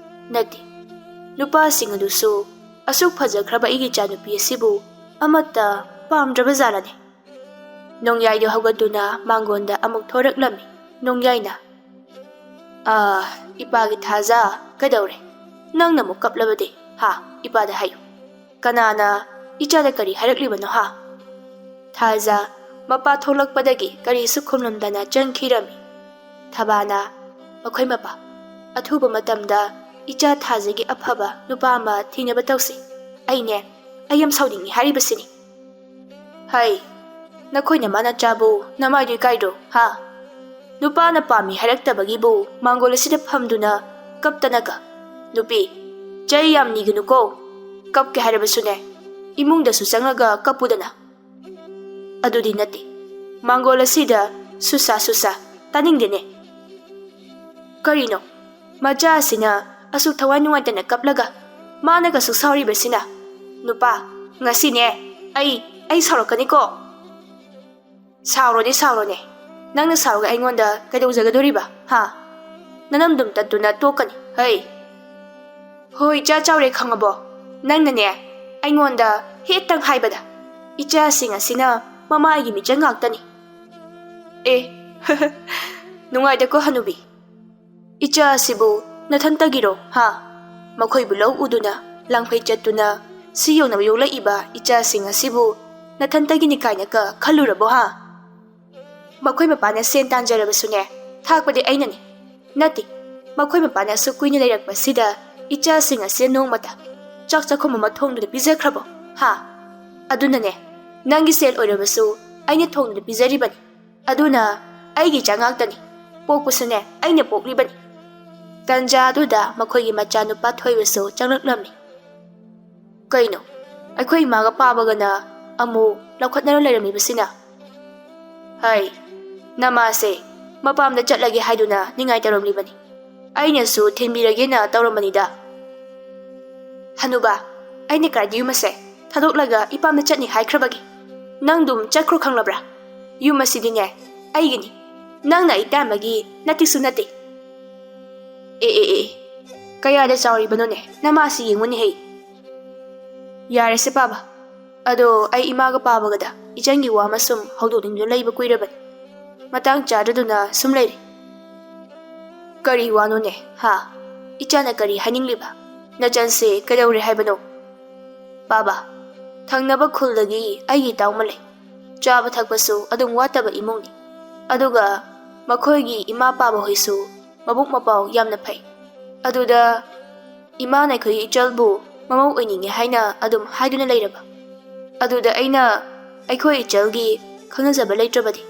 ꯅꯠꯇꯦ, ꯅꯨꯄꯥꯁꯤꯡ ꯑꯗꯨꯁꯨ ꯑꯁꯨꯛ ꯐꯖꯈ꯭ꯔꯕ ꯑꯩꯒꯤ ꯏꯆꯥꯅꯨꯄꯤ ꯑꯁꯤꯕꯨ ꯑꯃꯠꯇ ꯄꯥꯝꯗ꯭ꯔꯕ ꯖꯥꯠꯂꯅꯦ?" ꯅꯣꯡꯌꯥꯏꯗꯨ ꯍꯧꯒꯠꯇꯨꯅ ꯃꯥꯡꯒꯣꯟꯗ ꯑꯃꯨꯛ ꯊꯣꯔꯛꯂꯝꯃꯤ꯫ ꯅꯣꯡꯌꯥꯏꯅ, "ꯑꯥ, ꯏꯄꯥꯒꯤ ꯊꯥꯖ, ꯀꯩꯗꯧꯔꯦ? ꯅꯪꯅ ꯑꯃꯨꯛ ꯀꯞꯂꯕꯗꯤ, ꯍꯥ? ꯏꯄꯥꯗ ꯍꯥꯏꯌꯨ꯫ ꯀꯅꯥꯅ ꯏꯆꯥꯗ ꯀꯔꯤ ꯍꯥꯏꯔꯛꯂꯤꯕꯅꯣ, ꯍꯥ?" ꯊꯥꯖ ꯃꯄꯥ ꯊꯣꯛꯂꯛꯄꯗꯒꯤ ꯀꯔꯤꯁꯨ ꯈꯨꯝꯂꯝꯗꯅ ꯆꯪꯈꯤꯔꯝꯃꯤ꯫ ꯊꯕꯥꯅ, "ꯃꯈꯣꯏ ꯃꯄꯥ, ꯑꯊꯨꯕ ꯃꯇꯝꯗ ꯏꯆꯥ ꯊꯥꯖꯒꯤ ꯑꯐꯕ ꯅꯨꯄꯥ ꯑꯃ ꯊꯤꯅꯕ ꯇꯧꯁꯤ꯫ ꯑꯩꯅꯦ, ꯑꯩ ꯌꯥꯝ ꯁꯥꯎꯅꯤꯡꯉꯤ ꯍꯥꯏꯔꯤꯕꯁꯤꯅꯤ꯫" "ꯍꯩ, ꯅꯈꯣꯏ ꯅꯃꯥ ꯅꯆꯥꯕꯨ ꯅꯃꯥꯏꯗꯨ ꯏꯀꯥꯏꯗ꯭ꯔꯣ, ꯍꯥ? ꯅꯨꯄꯥꯅ ꯄꯥꯝꯃꯤ ꯍꯥꯏꯔꯛꯇꯕꯒꯤꯕꯨ ꯃꯥꯡꯒꯣꯜ ꯑꯁꯤꯗ ꯐꯝꯗꯨꯅ ꯀꯞꯇꯅꯒ꯫ ꯅꯨꯄꯤ, ꯆꯩ ꯌꯥꯝ ꯅꯤꯒꯅꯨꯀꯣ꯫ ꯀꯞꯀꯦ ꯍꯥꯏꯔꯕꯁꯨꯅꯦ, ꯏꯃꯨꯡꯗꯁꯨ ꯆꯪꯂꯒ ꯀꯞꯄꯨꯗꯅ꯫ ꯑꯗꯨꯗꯤ ꯅꯠꯇꯦ꯫ ꯃꯥꯡꯒꯣꯜ ꯑꯁꯤꯗ ꯁꯨꯁꯥ ꯁꯨꯁꯥ ꯇꯥꯅꯤꯡꯗꯦꯅꯦ꯫ ꯀꯔꯤꯅꯣ? ꯃꯆꯥ ꯑꯁꯤꯅ ꯑꯁꯨꯛ ꯊꯋꯥꯏ ꯅꯨꯡꯉꯥꯏꯇꯅ ꯀꯞꯂꯒ ꯃꯥꯅꯒ ꯑꯁꯨꯛ ꯁꯥꯎꯔꯤꯕꯁꯤꯅ? ꯅꯨꯄꯥ, ꯉꯁꯤꯅꯦ ꯑꯩ, ꯑꯩ ꯁꯥꯎꯔꯛꯀꯅꯤꯀꯣ꯫ ꯁꯥꯎꯔꯣꯅꯦ, ꯁꯥꯎꯔꯣꯅꯦ꯫ ꯅꯪꯅ ꯁꯥꯎꯔꯒ ꯑꯩꯉꯣꯟꯗ ꯀꯩꯗꯧꯖꯒꯗꯣꯔꯤꯕ, ꯍꯥ? ꯅꯅꯝꯗꯨꯝ ꯇꯠꯇꯨꯅ ꯇꯣꯛꯀꯅꯤ, ꯍꯩ꯫ ꯍꯣꯏ, ꯏꯆꯥ ꯆꯥꯎꯔꯦ, ꯈꯪꯉꯕꯣ? ꯅꯪꯅꯅꯦ, ꯑꯩꯉꯣꯟꯗ ꯍꯦꯛꯇꯪ ꯍꯥꯏꯕꯗ, ꯏꯆꯥꯁꯤꯡ ꯑꯁꯤꯅ ꯃꯃꯥꯒꯤ ꯃꯤꯆꯪ ꯉꯥꯛꯇꯅꯤ꯫ ꯑꯦ, ꯅꯨꯡꯉꯥꯏꯗꯀꯣ, ꯍꯅꯨꯕꯤ꯫ ꯏꯆꯥ ꯑꯁꯤꯕꯨ ꯅꯊꯟꯇꯒꯤꯔꯣ, ꯍꯥ? ꯃꯈꯣꯏꯕꯨ ꯂꯧ ꯎꯗꯨꯅ, ꯂꯥꯡꯐꯩ ꯆꯠꯇꯨꯅ, ꯁꯤ ꯌꯧꯅꯕ ꯌꯣꯛꯂꯛꯏꯕ ꯏꯆꯥꯁꯤꯡ ꯑꯁꯤꯕꯨ ꯅꯊꯟꯇꯒꯤꯅꯤ ꯀꯥꯏꯅꯒ ꯈꯜꯂꯨꯔꯕꯣ, ꯍꯥ? ꯃꯈꯣꯏ ꯃꯄꯥꯅ ꯁꯦꯟ ꯇꯥꯟꯖꯔꯕꯁꯨꯅꯦ, ꯊꯥꯛꯄꯗꯤ ꯑꯩꯅꯅꯤ꯫ ꯅꯠꯇꯦ, ꯃꯈꯣꯏ ꯃꯄꯥꯅ ꯑꯁꯨꯛ ꯀꯨꯏꯅ ꯂꯩꯔꯛꯄꯁꯤꯗ ꯏꯆꯥꯁꯤꯡ ꯑꯁꯤ ꯅꯣꯡꯃꯇ ꯆꯥꯛ ꯆꯥꯛꯈꯨꯝ ꯑꯃ ꯊꯣꯡꯗꯨꯅ ꯄꯤꯖꯈ꯭ꯔꯕꯣ, ꯍꯥ? ꯑꯗꯨꯅꯅꯦ, ꯅꯪꯒꯤ ꯁꯦꯜ ꯑꯣꯏꯔꯕꯁꯨ ꯑꯩꯅ ꯊꯣꯡꯗꯨꯅ ꯄꯤꯖꯔꯤꯕꯅꯤ꯫ ꯑꯗꯨꯅ ꯑꯩꯒꯤ ꯏꯆꯥ ꯉꯥꯛꯇꯅꯤ, ꯄꯣꯛꯄꯁꯨꯅꯦ ꯑꯩꯅ ꯄꯣꯛꯂꯤꯕꯅꯤ꯫ ꯇꯟꯖꯥ ꯑꯗꯨꯗ ꯃꯈꯣꯏꯒꯤ ꯃꯆꯥꯅꯨꯄꯥ ꯊꯣꯏꯕꯁꯨ ꯆꯪꯂꯛꯂꯝꯃꯤ꯫ ꯀꯩꯅꯣ, ꯑꯩꯈꯣꯏ ꯏꯃꯥꯒ ꯄꯥꯕꯒꯅ ꯑꯃꯨꯛ ꯂꯧꯈꯠꯅꯔ ꯂꯩꯔꯝꯃꯤꯕꯁꯤꯅ? ꯍꯩ, ꯅꯃꯥꯁꯦ ꯃꯄꯥꯝꯗ ꯆꯠꯂꯒꯦ ꯍꯥꯏꯗꯨꯅ ꯅꯤꯡꯉꯥꯏ ꯇꯧꯔꯝꯂꯤꯕꯅꯤ꯫ ꯑꯩꯅꯁꯨ ꯊꯤꯟꯕꯤꯔꯒꯦꯅ ꯇꯧꯔꯝꯕꯅꯤꯗ꯫ ꯍꯅꯨꯕ, ꯑꯩꯅ ꯀꯥꯏꯗ ꯌꯨꯝ ꯑꯁꯦ ꯊꯥꯗꯣꯛꯂꯒ ꯏꯄꯥꯝꯗ ꯆꯠꯅꯤ ꯍꯥꯏꯈ꯭ꯔꯕꯒꯦ? ꯅꯪꯗꯨꯝ ꯆꯠꯈ꯭ꯔꯣ ꯈꯪꯂꯕ꯭ꯔꯥ? ꯌꯨꯝ ꯑꯁꯤꯗꯤꯅꯦ ꯑꯩꯒꯤꯅꯤ, ꯅꯪꯅ ꯑꯩ ꯇꯥꯟꯕꯒꯤ ꯅꯇꯤꯛꯁꯨ ꯅꯠꯇꯦ꯫ ꯑꯦ ꯑꯦ ꯑꯦ, ꯀꯌꯥꯗ ꯆꯥꯎꯔꯤꯕꯅꯣꯅꯦ ꯅꯃꯥꯁꯤ ꯌꯦꯡꯉꯨꯅꯦ ꯍꯩ꯫ ꯌꯥꯔꯦꯁꯦ ꯄꯥꯕ, ꯑꯗꯣ ꯑꯩ ꯏꯃꯥꯒ ꯄꯥꯕꯒꯗ ꯏꯆꯟꯒꯤ ꯋꯥ ꯑꯃ ꯁꯨꯝ ꯍꯧꯗꯣꯛꯅꯤꯡꯗꯨꯅ ꯂꯩꯕ ꯀꯨꯏꯔꯕꯅꯤ꯫ ꯃꯇꯥꯡ ꯆꯥꯗꯗꯨꯅ ꯁꯨꯝ ꯂꯩꯔꯦ꯫ ꯀꯔꯤ ꯋꯥꯅꯣꯅꯦ, ꯍꯥ? ꯏꯆꯥꯅ ꯀꯔꯤ ꯍꯥꯏꯅꯤꯡꯂꯤꯕ? ꯅꯆꯟꯁꯦ ꯀꯩꯗꯧꯔꯦ ꯍꯥꯏꯕꯅꯣ? ꯄꯥꯕ, ꯊꯪꯅꯕ ꯈꯨꯜꯗꯒꯤ ꯑꯩꯒꯤ ꯏꯇꯥꯎ ꯑꯃ ꯂꯩ꯫ ꯆꯥꯕ ꯊꯛꯄꯁꯨ ꯑꯗꯨꯝ ꯋꯥꯠꯇꯕ ꯏꯃꯨꯡꯅꯤ꯫ ꯑꯗꯨꯒ ꯃꯈꯣꯏꯒꯤ ꯏꯃꯥ ꯄꯥꯕ ꯍꯣꯏꯁꯨ ꯃꯕꯨꯛ ꯃꯄꯥꯎ ꯌꯥꯝꯅ ꯐꯩ꯫ ꯑꯗꯨꯗ ꯏꯃꯥꯅ ꯑꯩꯈꯣꯏꯒꯤ ꯏꯆꯜꯕꯨ ꯃꯃꯧ ꯑꯣꯏꯅꯤꯡꯉꯦ ꯍꯥꯏꯅ ꯑꯗꯨꯝ ꯍꯥꯏꯗꯨꯅ ꯂꯩꯔꯕ꯫ ꯑꯗꯨꯗ ꯑꯩꯅ ꯑꯩꯈꯣꯏ ꯏꯆꯜꯒꯤ ꯈꯪꯅꯖꯕ ꯂꯩꯇ꯭ꯔꯕꯗꯤ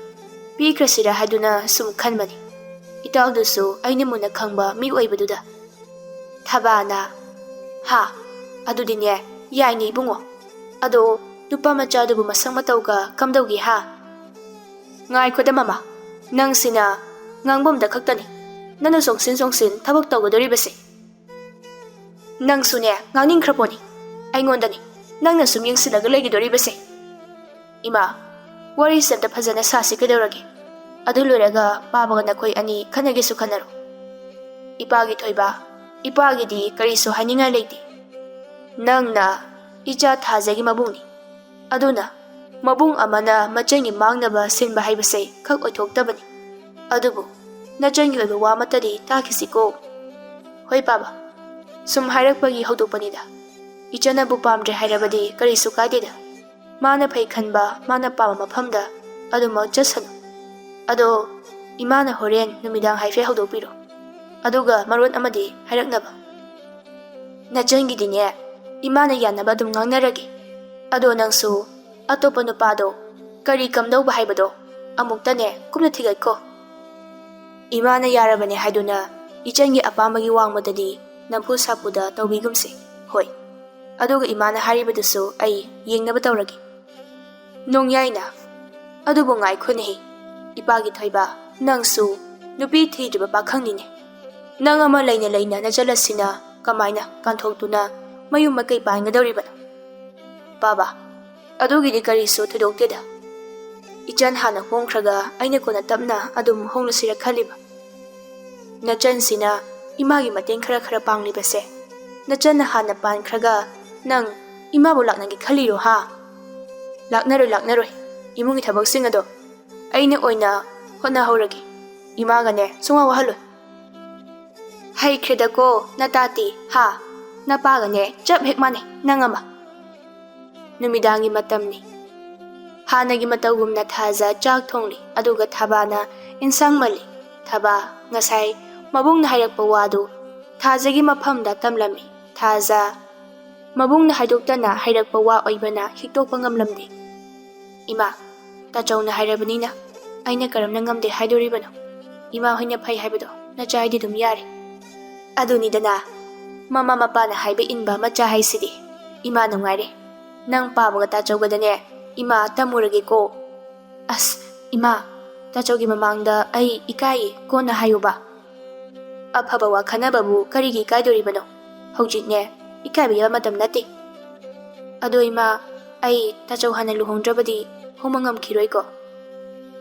ꯄꯤꯈ꯭ꯔꯁꯤꯔꯥ ꯍꯥꯏꯗꯨꯅ ꯁꯨꯝ ꯈꯟꯕꯅꯤ꯫ ꯏꯇꯥꯎꯗꯨꯁꯨ ꯑꯩꯅ ꯃꯨꯟꯅ ꯈꯪꯕ ꯃꯤ ꯑꯣꯏꯕꯗꯨꯗ꯫ ꯊꯕꯥꯅ, ꯍꯥ, ꯑꯗꯨꯗꯤꯅꯦ, ꯌꯥꯏꯅꯦ ꯏꯕꯨꯡꯉꯣ꯫ ꯑꯗꯣ ꯅꯨꯄꯥ ꯃꯆꯥꯗꯨꯕꯨ ꯃꯁꯛ ꯃꯇꯧꯒ ꯀꯝꯗꯧꯒꯦ, ꯍꯥ? ꯉꯥꯏꯈꯣꯗ ꯃꯃꯥ, ꯅꯪꯁꯤꯅ ꯉꯥꯡꯐꯝꯗ ꯈꯛꯇꯅꯤ ꯅꯪꯅ ꯆꯣꯡꯁꯤꯟ ꯆꯣꯡꯁꯤꯟ ꯊꯕꯛ ꯇꯧꯒꯗꯣꯔꯤꯕꯁꯦ꯫ ꯅꯪꯁꯨꯅꯦ ꯉꯥꯡꯅꯤꯡꯈ꯭ꯔ ꯄꯣꯠꯅꯤ꯫ ꯑꯩꯉꯣꯟꯗꯅꯤ ꯅꯪꯅ ꯁꯨꯝ ꯌꯦꯡꯁꯤꯜꯂꯒ ꯂꯩꯒꯗꯣꯔꯤꯕꯁꯦ꯫ ꯏꯃꯥ, ꯋꯥꯔꯤꯁꯦ ꯑꯝꯇ ꯐꯖꯅ ꯁꯥꯁꯤ ꯀꯩꯗꯧꯔꯒꯦ? ꯑꯗꯨ ꯂꯣꯏꯔꯒ ꯄꯥꯕꯒ ꯅꯈꯣꯏ ꯑꯅꯤ ꯈꯟꯅꯒꯦꯁꯨ ꯈꯟꯅꯔꯣ꯫ ꯏꯄꯥꯒꯤ ꯊꯣꯏꯕ, ꯏꯄꯥꯒꯤꯗꯤ ꯀꯔꯤꯁꯨ ꯍꯥꯏꯅꯤꯡꯉꯥꯏ ꯂꯩꯇꯦ꯫ ꯅꯪꯅ ꯏꯆꯥ ꯊꯥꯖꯒꯤ ꯃꯕꯨꯡꯅꯤ꯫ ꯑꯗꯨꯅ ꯃꯕꯨꯡ ꯑꯃꯅ ꯃꯆꯟꯒꯤ ꯃꯥꯡꯅꯕ ꯁꯤꯟꯕ ꯍꯥꯏꯕꯁꯦ ꯈꯛ ꯑꯣꯏꯊꯣꯛꯇꯕꯅꯤ꯫ ꯑꯗꯨꯕꯨ ꯅꯆꯟꯒꯤ ꯑꯣꯏꯕ ꯋꯥ ꯑꯃꯠꯇꯗꯤ ꯇꯥꯈꯤꯁꯤꯀꯣ꯫ ꯍꯣꯏ ꯄꯥꯕ, ꯁꯨꯝ ꯍꯥꯏꯔꯛꯄꯒꯤ ꯍꯧꯗꯣꯛꯄꯅꯤꯗ꯫ ꯏꯆꯟꯅꯕꯨ ꯄꯥꯝꯗ꯭ꯔꯦ ꯍꯥꯏꯔꯕꯗꯤ ꯀꯔꯤꯁꯨ ꯀꯥꯏꯗꯦꯗ꯫ ꯃꯥꯅ ꯐꯩ ꯈꯟꯕ, ꯃꯥꯅ ꯄꯥꯝꯕ ꯃꯐꯝꯗ ꯑꯗꯨꯃꯛ ꯆꯠꯁꯅꯨ꯫ ꯑꯗꯣ ꯏꯃꯥꯅ ꯍꯣꯔꯦꯟ ꯅꯨꯃꯤꯗꯥꯡ ꯍꯥꯏꯐꯦꯠ ꯍꯧꯗꯣꯛꯄꯤꯔꯣ꯫ ꯑꯗꯨꯒ ꯃꯔꯣꯟ ꯑꯃꯗꯤ ꯍꯥꯏꯔꯛꯅꯕ꯫ ꯅꯆꯟꯒꯤꯗꯤꯅꯦ, ꯏꯃꯥꯅ ꯌꯥꯅꯕ ꯑꯗꯨꯝ ꯉꯥꯡꯅꯔꯒꯦ꯫ ꯑꯗꯣ ꯅꯪꯁꯨ ꯑꯇꯣꯞꯄ ꯅꯨꯄꯥꯗꯣ ꯀꯔꯤ ꯀꯝꯗꯧꯕ ꯍꯥꯏꯕꯗꯣ ꯑꯃꯨꯛꯇꯅꯦ ꯀꯨꯞꯅ ꯊꯤꯒꯠꯈꯣ꯫ ꯏꯃꯥꯅ ꯌꯥꯔꯕꯅꯦ ꯍꯥꯏꯗꯨꯅ ꯏꯆꯟꯒꯤ ꯑꯄꯥꯝꯕꯒꯤ ꯋꯥꯡꯃꯗꯗꯤ ꯅꯝꯐꯨ ꯁꯥꯐꯨꯗ ꯇꯧꯕꯤꯒꯨꯝꯁꯦ꯫ ꯍꯣꯏ, ꯑꯗꯨꯒ ꯏꯃꯥꯅ ꯍꯥꯏꯔꯤꯕꯗꯨꯁꯨ ꯑꯩ ꯌꯦꯡꯅꯕ ꯇꯧꯔꯒꯦ꯫ ꯅꯣꯡꯌꯥꯏꯅ, ꯑꯗꯨꯕꯨ ꯉꯥꯏꯈꯣꯅꯦꯍꯦ, ꯏꯄꯥꯒꯤ ꯊꯣꯏꯕ, ꯅꯪꯁꯨ ꯅꯨꯄꯤ ꯊꯤꯗ꯭ꯔꯤꯕ ꯄꯥꯈꯪꯅꯤꯅꯦ꯫ ꯅꯪ ꯑꯃ ꯂꯩꯅ ꯂꯩꯅ ꯅꯆꯜ ꯑꯁꯤꯅ ꯀꯃꯥꯏꯅ ꯀꯥꯟꯊꯣꯛꯇꯨꯅ ꯃꯌꯨꯝ ꯃꯀꯩ ꯄꯥꯟꯒꯗꯧꯔꯤꯕꯅꯣ? ꯄꯥꯕ, ꯑꯗꯨꯒꯤꯗꯤ ꯀꯔꯤꯁꯨ ꯊꯣꯏꯗꯣꯛꯇꯦꯗ꯫ ꯏꯆꯟ ꯍꯥꯟꯅ ꯍꯣꯡꯈ꯭ꯔꯒ ꯑꯩꯅ ꯀꯣꯟꯅ ꯇꯞꯅ ꯑꯗꯨꯝ ꯍꯣꯡꯂꯁꯤꯔ ꯈꯜꯂꯤꯕ꯫ ꯅꯆꯟꯁꯤꯅ ꯏꯃꯥꯒꯤ ꯃꯇꯦꯡ ꯈꯔ ꯈꯔ ꯄꯥꯡꯂꯤꯕꯁꯦ, ꯅꯆꯟꯅ ꯍꯥꯟꯅ ꯄꯥꯟꯈ꯭ꯔꯒ ꯅꯪ ꯏꯃꯥꯕꯨ ꯂꯥꯛꯅꯒꯦ ꯈꯜꯂꯤꯔꯣ ꯍꯥ? ꯂꯥꯛꯅꯔꯣꯏ, ꯂꯥꯛꯅꯔꯣꯏ꯫ ꯏꯃꯨꯡꯒꯤ ꯊꯕꯛꯁꯤꯡ ꯑꯗꯣ ꯑꯩꯅ ꯑꯣꯏꯅ ꯍꯣꯠꯅꯍꯧꯔꯒꯦ꯫ ꯏꯃꯥꯒꯅꯦ ꯁꯨꯡꯋꯥ ꯋꯥꯍꯜꯂꯣꯏ꯫ ꯍꯩꯈ꯭ꯔꯦꯗꯀꯣ ꯅꯇꯥꯇꯤ ꯍꯥ? ꯅꯄꯥꯒꯅꯦ ꯆꯞ ꯍꯦꯛ ꯃꯥꯟꯅꯩ ꯅꯪ ꯑꯃ꯫ ꯅꯨꯃꯤꯗꯥꯡꯒꯤ ꯃꯇꯝꯅꯤ꯫ ꯍꯥꯟꯅꯒꯤ ꯃꯇꯧꯒꯨꯝꯅ ꯊꯥꯖ ꯆꯥꯛ ꯊꯣꯡꯂꯤ, ꯑꯗꯨꯒ ꯊꯥꯕꯥꯅ ꯏꯟꯁꯥꯡ ꯃꯜꯂꯤ꯫ ꯊꯥꯕꯥ, ꯉꯁꯥꯏ ꯃꯕꯨꯡꯅ ꯍꯥꯏꯔꯛꯄ ꯋꯥꯗꯨ ꯊꯥꯖꯒꯤ ꯃꯐꯝꯗ ꯇꯝꯂꯝꯃꯤ꯫ ꯊꯥꯖ, ꯃꯕꯨꯡꯅ ꯍꯥꯏꯗꯣꯛꯇꯅ ꯍꯥꯏꯔꯛꯄ ꯋꯥ ꯑꯣꯏꯕꯅ ꯍꯤꯛꯇꯣꯛꯄ ꯉꯝꯂꯝꯗꯦ꯫ ꯏꯃꯥ, ꯇꯥꯆꯧꯅ ꯍꯥꯏꯔꯕꯅꯤꯅ ꯑꯩꯅ ꯀꯔꯝꯅ ꯉꯝꯗꯦ ꯍꯥꯏꯗꯣꯔꯤꯕꯅꯣ? ꯏꯃꯥ ꯍꯣꯏꯅ ꯐꯩ ꯍꯥꯏꯕꯗꯣ ꯅꯆꯥ ꯍꯥꯏꯗꯤ ꯑꯗꯨꯝ ꯌꯥꯔꯦ꯫ ꯑꯗꯨꯅꯤꯗꯅ, ꯃꯃꯥ ꯃꯄꯥꯅ ꯍꯥꯏꯕ ꯏꯟꯕ ꯃꯆꯥ ꯍꯥꯏꯁꯤꯗꯤ꯫ ꯏꯃꯥ ꯅꯨꯡꯉꯥꯏꯔꯦ꯫ ꯅꯪ ꯄꯥꯕꯒ ꯇꯥꯆꯧꯒꯗꯅꯦ ꯏꯃꯥ ꯇꯝꯃꯨꯔꯒꯦꯀꯣ꯫ ꯑꯁ, ꯏꯃꯥ, ꯇꯥꯆꯧꯒꯤ ꯃꯃꯥꯡꯗ ꯑꯩ ꯏꯀꯥꯏꯌꯦ, ꯀꯣꯟꯅ ꯍꯥꯏꯌꯨꯕ꯫ ꯑꯐꯕ ꯋꯥ ꯈꯟꯅꯕꯕꯨ ꯀꯔꯤꯒꯤ ꯏꯀꯥꯏꯗꯣꯔꯤꯕꯅꯣ? ꯍꯧꯖꯤꯛꯅꯦ ꯏꯀꯥꯏꯕ ꯌꯥꯕ ꯃꯇꯝ ꯅꯠꯇꯦ꯫ ꯑꯗꯣ ꯏꯃꯥ, ꯑꯩ ꯇꯥꯆꯧ ꯍꯥꯟꯅ ꯂꯨꯍꯣꯡꯗ꯭ꯔꯕꯗꯤ ꯍꯣꯡꯕ ꯉꯝꯈꯤꯔꯣꯏꯀꯣ꯫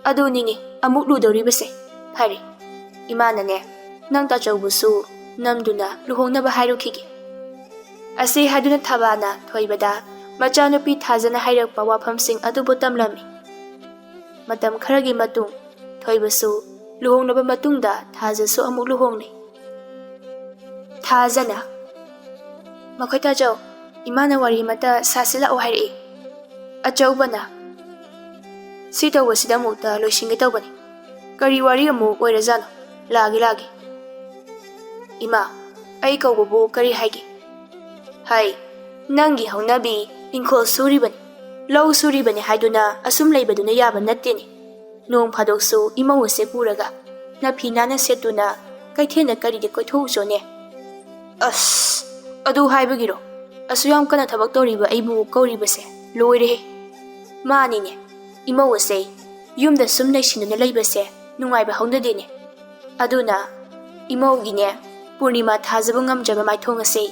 ꯑꯗꯨꯅꯤꯅꯦ ꯑꯃꯨꯛ ꯂꯨꯗꯧꯔꯤꯕꯁꯦ꯫ ꯐꯔꯦ, ꯏꯃꯥꯅꯅꯦ ꯅꯪ ꯇꯥꯆꯧꯕꯨꯁꯨ ꯅꯝꯗꯨꯅ ꯂꯨꯍꯣꯡꯅꯕ ꯍꯥꯏꯔꯨꯈꯤꯒꯦ꯫ ꯑꯁꯤ ꯍꯥꯏꯗꯨꯅ ꯊꯥꯕꯅ ꯊꯣꯏꯕꯗ ꯃꯆꯥꯅꯨꯄꯤ ꯊꯥꯖꯅ ꯍꯥꯏꯔꯛꯄ ꯋꯥꯐꯝꯁꯤꯡ ꯑꯗꯨꯕꯨ ꯇꯝꯂꯝꯃꯤ꯫ ꯃꯇꯝ ꯈꯔꯒꯤ ꯃꯇꯨꯡ ꯊꯣꯏꯕꯁꯨ ꯂꯨꯍꯣꯡꯂꯕ ꯃꯇꯨꯡꯗ ꯊꯥꯖꯁꯨ ꯑꯃꯨꯛ ꯂꯨꯍꯣꯡꯂꯦ꯫ ꯊꯥꯖꯅ, "ꯃꯈꯣꯏ ꯇꯥꯆꯧ, ꯏꯃꯥꯅ ꯋꯥꯔꯤ ꯑꯃꯇ ꯁꯥꯁꯤ ꯂꯥꯛꯑꯣ ꯍꯥꯏꯔꯛꯏ꯫" ꯑꯆꯧꯕꯅ, "ꯁꯤ ꯇꯧꯕꯁꯤꯗ ꯑꯃꯨꯛꯇ ꯂꯣꯏꯁꯤꯟꯒꯦ ꯇꯧꯕꯅꯤ꯫ ꯀꯔꯤ ꯋꯥꯔꯤ ꯑꯃꯨꯛ ꯑꯣꯏꯔꯖꯥꯠꯅꯣ? ꯂꯥꯛꯑꯒꯦ, ꯂꯥꯛꯑꯒꯦ꯫" "ꯏꯃꯥ, ꯑꯩ ꯀꯧꯕꯕꯨ ꯀꯔꯤ ꯍꯥꯏꯒꯦ?" "ꯍꯥꯏ, ꯅꯪꯒꯤ ꯍꯧꯅꯕꯤ ꯏꯪꯈꯣꯜ ꯁꯨꯔꯤꯕꯅꯤ, ꯂꯧ ꯁꯨꯔꯤꯕꯅꯤ ꯍꯥꯏꯗꯨꯅ ꯑꯁꯨꯝ ꯂꯩꯕꯗꯨꯅ ꯌꯥꯕ ꯅꯠꯇꯦꯅꯦ꯫ ꯅꯣꯡ ꯐꯥꯗꯣꯛꯁꯨ ꯏꯃꯧ ꯑꯁꯦ ꯄꯨꯔꯒ ꯅꯐꯤ ꯅꯥꯟꯅ ꯁꯦꯠꯇꯨꯅ ꯀꯩꯊꯦꯜꯗ ꯀꯔꯤꯗ ꯀꯣꯏꯊꯣꯛꯎꯆꯣꯅꯦ?" "ꯑꯁ, ꯑꯗꯨ ꯍꯥꯏꯕꯒꯤꯔꯣ ꯑꯁꯨ ꯌꯥꯝ ꯀꯟꯅ ꯊꯕꯛ ꯇꯧꯔꯤꯕ ꯑꯩꯕꯨ ꯀꯧꯔꯤꯕꯁꯦ? ꯂꯣꯏꯔꯦꯍꯦ!" "ꯃꯥꯅꯤꯅꯦ, ꯏꯃꯧ ꯑꯁꯦ ꯌꯨꯝꯗ ꯁꯨꯝ ꯂꯩꯁꯤꯟꯗꯨꯅ ꯂꯩꯕꯁꯦ ꯅꯨꯡꯉꯥꯏꯕ ꯍꯧꯅꯗꯦꯅꯦ꯫ ꯑꯗꯨꯅ ꯏꯃꯧꯒꯤꯅꯦ ꯄꯨꯔꯅꯤꯃꯥ ꯊꯥꯖꯕ ꯉꯝꯖꯕ ꯃꯥꯏꯊꯣꯡ ꯑꯁꯦ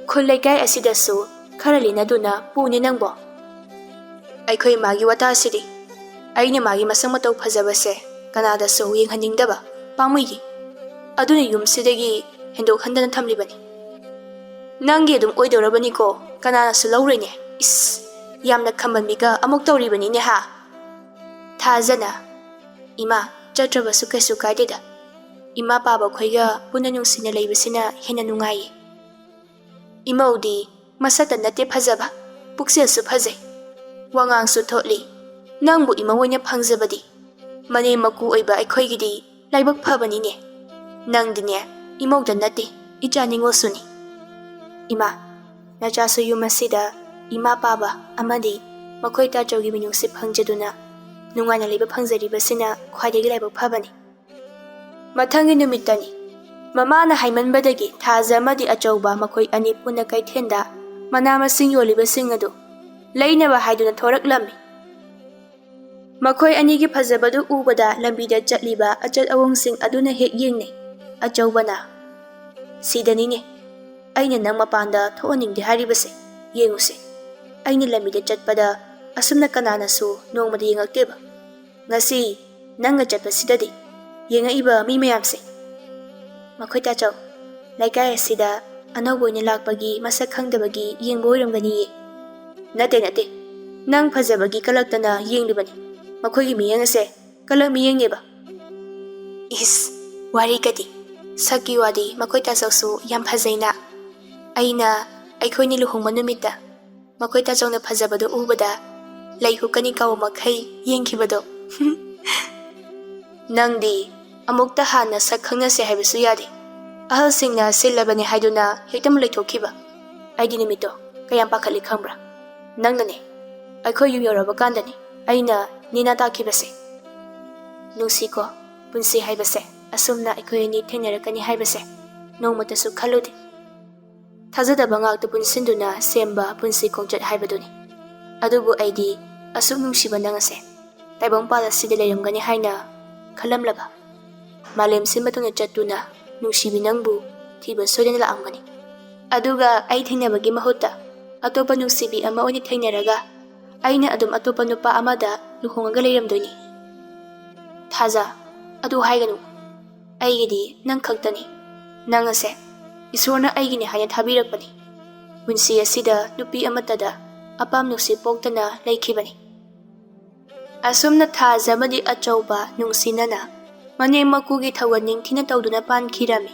ꯈꯨꯜ ꯂꯩꯀꯥꯏ ꯑꯁꯤꯗꯁꯨ ꯈꯔ ꯂꯤꯅꯗꯨꯅ ꯄꯨꯅꯦ ꯅꯪꯕꯣ꯫ ꯑꯩꯈꯣꯏ ꯃꯥꯒꯤ ꯋꯥꯇꯥꯁꯤꯗꯤ ꯑꯩꯅ ꯃꯥꯒꯤ ꯃꯁꯛ ꯃꯇꯧ ꯐꯖꯕꯁꯦ ꯀꯅꯥꯗꯁꯨ ꯌꯦꯡꯍꯟꯅꯤꯡꯗꯕ ꯄꯥꯝꯃꯨꯏꯌꯦ꯫ ꯑꯗꯨꯅ ꯌꯨꯝꯁꯤꯗꯒꯤ ꯍꯦꯟꯗꯣꯛ ꯍꯟꯗꯅ ꯊꯝꯂꯤꯕꯅꯤ꯫ ꯅꯪꯒꯤ ꯑꯗꯨꯝ ꯑꯣꯏꯗꯧꯔꯕꯅꯤꯀꯣ, ꯀꯅꯥꯅꯁꯨ ꯂꯧꯔꯣꯏꯅꯦ꯫ ꯏꯁ, ꯌꯥꯝꯅ ꯈꯝꯕꯟꯕꯤꯒ ꯑꯃꯨꯛ ꯇꯧꯔꯤꯕꯅꯤꯅꯦ ꯍꯥ?" ꯊꯥꯖꯅ, "ꯏꯃꯥ, ꯆꯠꯇ꯭ꯔꯕꯁꯨ ꯀꯩꯁꯨ ꯀꯥꯏꯗꯦꯗ꯫ ꯏꯃꯥ ꯄꯥꯕ ꯑꯩꯈꯣꯏꯒ ꯄꯨꯟꯅ ꯅꯨꯡꯁꯤꯅ ꯂꯩꯕꯁꯤꯅ ꯍꯦꯟꯅ ꯅꯨꯡꯉꯥꯏꯌꯦ꯫ ꯏꯃꯧꯗꯤ ꯃꯁꯛꯇ ꯅꯠꯇꯦ ꯐꯖꯕ, ꯄꯨꯛꯆꯦꯜꯁꯨ ꯐꯖꯩ, ꯋꯥꯉꯥꯡꯁꯨ ꯊꯣꯠꯂꯤ꯫ ꯅꯪꯕꯨ ꯏꯃꯧ ꯑꯣꯏꯅ ꯐꯪꯖꯕꯗꯤ ꯃꯅꯦꯝ ꯃꯀꯨ ꯑꯣꯏꯕ ꯑꯩꯈꯣꯏꯒꯤꯗꯤ ꯂꯥꯏꯕꯛ ꯐꯕꯅꯤꯅꯦ꯫ ꯅꯪꯗꯤꯅꯦ ꯏꯃꯧꯗ ꯅꯠꯇꯦ, ꯏꯆꯥ ꯅꯤꯉꯣꯜꯁꯨꯅꯤ꯫ ꯏꯃꯥ, ꯅꯆꯥꯁꯨ ꯌꯨꯝ ꯑꯁꯤꯗ ꯏꯃꯥ ꯄꯥꯕ ꯑꯃꯗꯤ ꯃꯈꯣꯏ ꯇꯥꯆꯧꯒꯤ ꯃꯤꯅꯨꯡꯁꯤ ꯐꯪꯖꯗꯨꯅ ꯅꯨꯡꯉꯥꯏꯅ ꯂꯩꯕ ꯐꯪꯖꯔꯤꯕꯁꯤꯅ ꯈ꯭ꯋꯥꯏꯗꯒꯤ ꯂꯥꯏꯕꯛ ꯐꯕꯅꯤ꯫" ꯃꯊꯪꯒꯤ ꯅꯨꯃꯤꯠꯇꯅꯤ꯫ ꯃꯃꯥꯅ ꯍꯥꯏꯃꯟꯕꯗꯒꯤ ꯊꯥꯖ ꯑꯃꯗꯤ ꯑꯆꯧꯕ ꯃꯈꯣꯏ ꯑꯅꯤ ꯄꯨꯟꯅ ꯀꯩꯊꯦꯜꯗ ꯃꯅꯥ ꯃꯁꯤꯡ ꯌꯣꯜꯂꯤꯕꯁꯤꯡ ꯑꯗꯨ ꯂꯩꯅꯕ ꯍꯥꯏꯗꯨꯅ ꯊꯣꯔꯛꯂꯝꯃꯤ꯫ ꯃꯈꯣꯏ ꯑꯅꯤꯒꯤ ꯐꯖꯕꯗꯨ ꯎꯕꯗ ꯂꯝꯕꯤꯗ ꯆꯠꯂꯤꯕ ꯑꯆꯠ ꯑꯋꯣꯡꯁꯤꯡ ꯑꯗꯨꯅ ꯍꯦꯛ ꯌꯦꯡꯅꯩ꯫ ꯑꯆꯧꯕꯅ, "ꯁꯤꯗꯅꯤꯅꯦ ꯑꯩꯅ ꯅꯪ ꯃꯄꯥꯟꯗ ꯊꯣꯛꯍꯟꯅꯤꯡꯗꯦ ꯍꯥꯏꯔꯤꯕꯁꯦ꯫ ꯌꯦꯡꯉꯨꯁꯦ, ꯑꯩꯅ ꯂꯝꯕꯤꯗ ꯆꯠꯄꯗ ꯑꯁꯨꯝꯅ ꯀꯅꯥꯅꯁꯨ ꯅꯣꯡꯃꯗꯤ ꯌꯦꯡꯉꯛꯇꯦꯕ꯫ ꯉꯁꯤ ꯅꯪꯒ ꯆꯠꯄꯁꯤꯗꯗꯤ ꯌꯦꯡꯉꯛꯏꯕ ꯃꯤ ꯃꯌꯥꯝꯁꯦ, ꯃꯈꯣꯏ ꯇꯥꯆꯧ, ꯂꯩꯀꯥꯏ ꯑꯁꯤꯗ ꯑꯅꯧꯕ ꯑꯣꯏꯅ ꯂꯥꯛꯄꯒꯤ ꯃꯁꯛ ꯈꯪꯗꯕꯒꯤ ꯌꯦꯡꯕ ꯑꯣꯏꯔꯝꯒꯅꯤꯌꯦ꯫ ꯅꯠꯇꯦ, ꯅꯠꯇꯦ, ꯅꯪ ꯐꯖꯕꯒꯤ ꯀꯂꯛꯇꯅ ꯌꯦꯡꯂꯤꯕꯅꯤ꯫ ꯃꯈꯣꯏꯒꯤ ꯃꯤꯠꯌꯦꯡ ꯑꯁꯦ ꯀꯂꯛ ꯃꯤꯠꯌꯦꯡꯅꯦꯕ꯫ ꯏꯁ, ꯋꯥꯔꯤꯒꯗꯤ꯫ ꯁꯛꯀꯤ ꯋꯥꯗꯤ ꯃꯈꯣꯏ ꯇꯥꯆꯧꯁꯨ ꯌꯥꯝ ꯐꯖꯩꯅ꯫ ꯑꯩꯅ ꯑꯩꯈꯣꯏꯅꯤ ꯂꯨꯍꯣꯡꯕ ꯅꯨꯃꯤꯠꯇ ꯃꯈꯣꯏ ꯇꯥꯆꯧꯅ ꯐꯖꯕꯗꯨ ꯎꯕꯗ ꯂꯩꯍꯨ ꯀꯅꯤ ꯀꯥꯎ ꯃꯈꯩ ꯌꯦꯡꯈꯤꯕꯗꯣ꯫ ꯅꯪꯗꯤ ꯑꯃꯨꯛꯇ ꯍꯥꯟꯅ ꯁꯛ ꯈꯪꯅꯁꯦ ꯍꯥꯏꯕꯁꯨ ꯌꯥꯗꯦ꯫ ꯑꯍꯜꯁꯤꯡꯅ ꯁꯤꯜꯂꯕꯅꯤ ꯍꯥꯏꯗꯨꯅ ꯍꯦꯛꯇꯃꯛ ꯂꯩꯊꯣꯛꯈꯤꯕ꯫ ꯑꯩꯗꯤ ꯅꯨꯃꯤꯠꯇꯣ ꯀꯌꯥꯝ ꯄꯥꯈꯠꯂꯤ ꯈꯪꯕ꯭ꯔꯥ? ꯅꯪꯅꯅꯦ, ꯑꯩꯈꯣꯏ ꯌꯨꯝ ꯌꯧꯔꯕ ꯀꯥꯟꯗꯅꯦ ꯑꯩꯅ ꯅꯦꯅꯥ ꯇꯥꯈꯤꯕꯁꯦ꯫ ꯅꯨꯡꯁꯤꯀꯣ, ꯄꯨꯟꯁꯤ ꯍꯥꯏꯕꯁꯦ, ꯑꯁꯨꯝꯅ ꯑꯩꯈꯣꯏ ꯑꯅꯤ ꯊꯦꯡꯅꯔꯛꯀꯅꯤ ꯍꯥꯏꯕꯁꯦ ꯅꯣꯡꯃꯇꯁꯨ ꯈꯜꯂꯨꯗꯦ꯫ ꯊꯥꯖꯗꯕ ꯉꯥꯛꯇ ꯄꯨꯟꯁꯤꯟꯗꯨꯅ ꯁꯦꯝꯕ ꯄꯨꯟꯁꯤ ꯈꯣꯡꯆꯠ ꯍꯥꯏꯕꯗꯨꯅꯤ꯫ ꯑꯗꯨꯕꯨ ꯑꯩꯗꯤ ꯑꯁꯨꯛ ꯅꯨꯡꯁꯤꯕ ꯅꯪ ꯑꯁꯦ ꯇꯥꯏꯕꯪꯄꯥꯜ ꯑꯁꯤꯗ ꯂꯩꯔꯝꯒꯅꯤ ꯍꯥꯏꯅ ꯈꯜꯂꯝꯂꯕ? ꯃꯥꯂꯦꯝ ꯁꯤꯟꯕ ꯊꯨꯡꯅ ꯆꯠꯇꯨꯅ ꯅꯨꯡꯁꯤꯕꯤ ꯅꯪꯕꯨ ꯊꯤꯕ ꯁꯣꯏꯗꯅ ꯂꯥꯛꯑꯝꯒꯅꯤ꯫ ꯑꯗꯨꯒ ꯑꯩ ꯊꯦꯡꯅꯕꯒꯤ ꯃꯍꯨꯠꯇ ꯑꯇꯣꯞꯄ ꯅꯨꯡꯁꯤꯕꯤ ꯑꯃ ꯑꯣꯏꯅ ꯊꯦꯡꯅꯔꯒ ꯑꯩꯅ ꯑꯗꯨꯝ ꯑꯇꯣꯞꯄ ꯅꯨꯄꯥ ꯑꯃꯗ ꯂꯨꯍꯣꯡꯉꯒ ꯂꯩꯔꯝꯗꯣꯏꯅꯤ꯫ ꯊꯥꯖ, ꯑꯗꯨ ꯍꯥꯏꯒꯅꯨ꯫ ꯑꯩꯒꯤꯗꯤ ꯅꯪ ꯈꯛꯇꯅꯤ꯫ ꯅꯪ ꯑꯁꯦ ꯏꯁꯣꯔꯅ ꯑꯩꯒꯤꯅꯤ ꯍꯥꯏꯅ ꯊꯥꯕꯤꯔꯛꯄꯅꯤ꯫ ꯄꯨꯟꯁꯤ ꯑꯁꯤꯗ ꯅꯨꯄꯤ ꯑꯃꯠꯇꯗ ꯑꯄꯥꯝ ꯅꯨꯡꯁꯤ ꯄꯣꯛꯇꯅ ꯂꯩꯈꯤꯕꯅꯤ꯫ ꯑꯁꯨꯝꯅ ꯊꯥꯖ ꯑꯃꯗꯤ ꯑꯆꯧꯕ ꯅꯨꯡꯁꯤꯅꯅ ꯃꯅꯦꯝ ꯃꯀꯨꯒꯤ ꯊꯧꯒꯜ ꯅꯤꯡꯊꯤꯅ ꯇꯧꯗꯨꯅ ꯄꯥꯟꯈꯤꯔꯝꯃꯤ꯫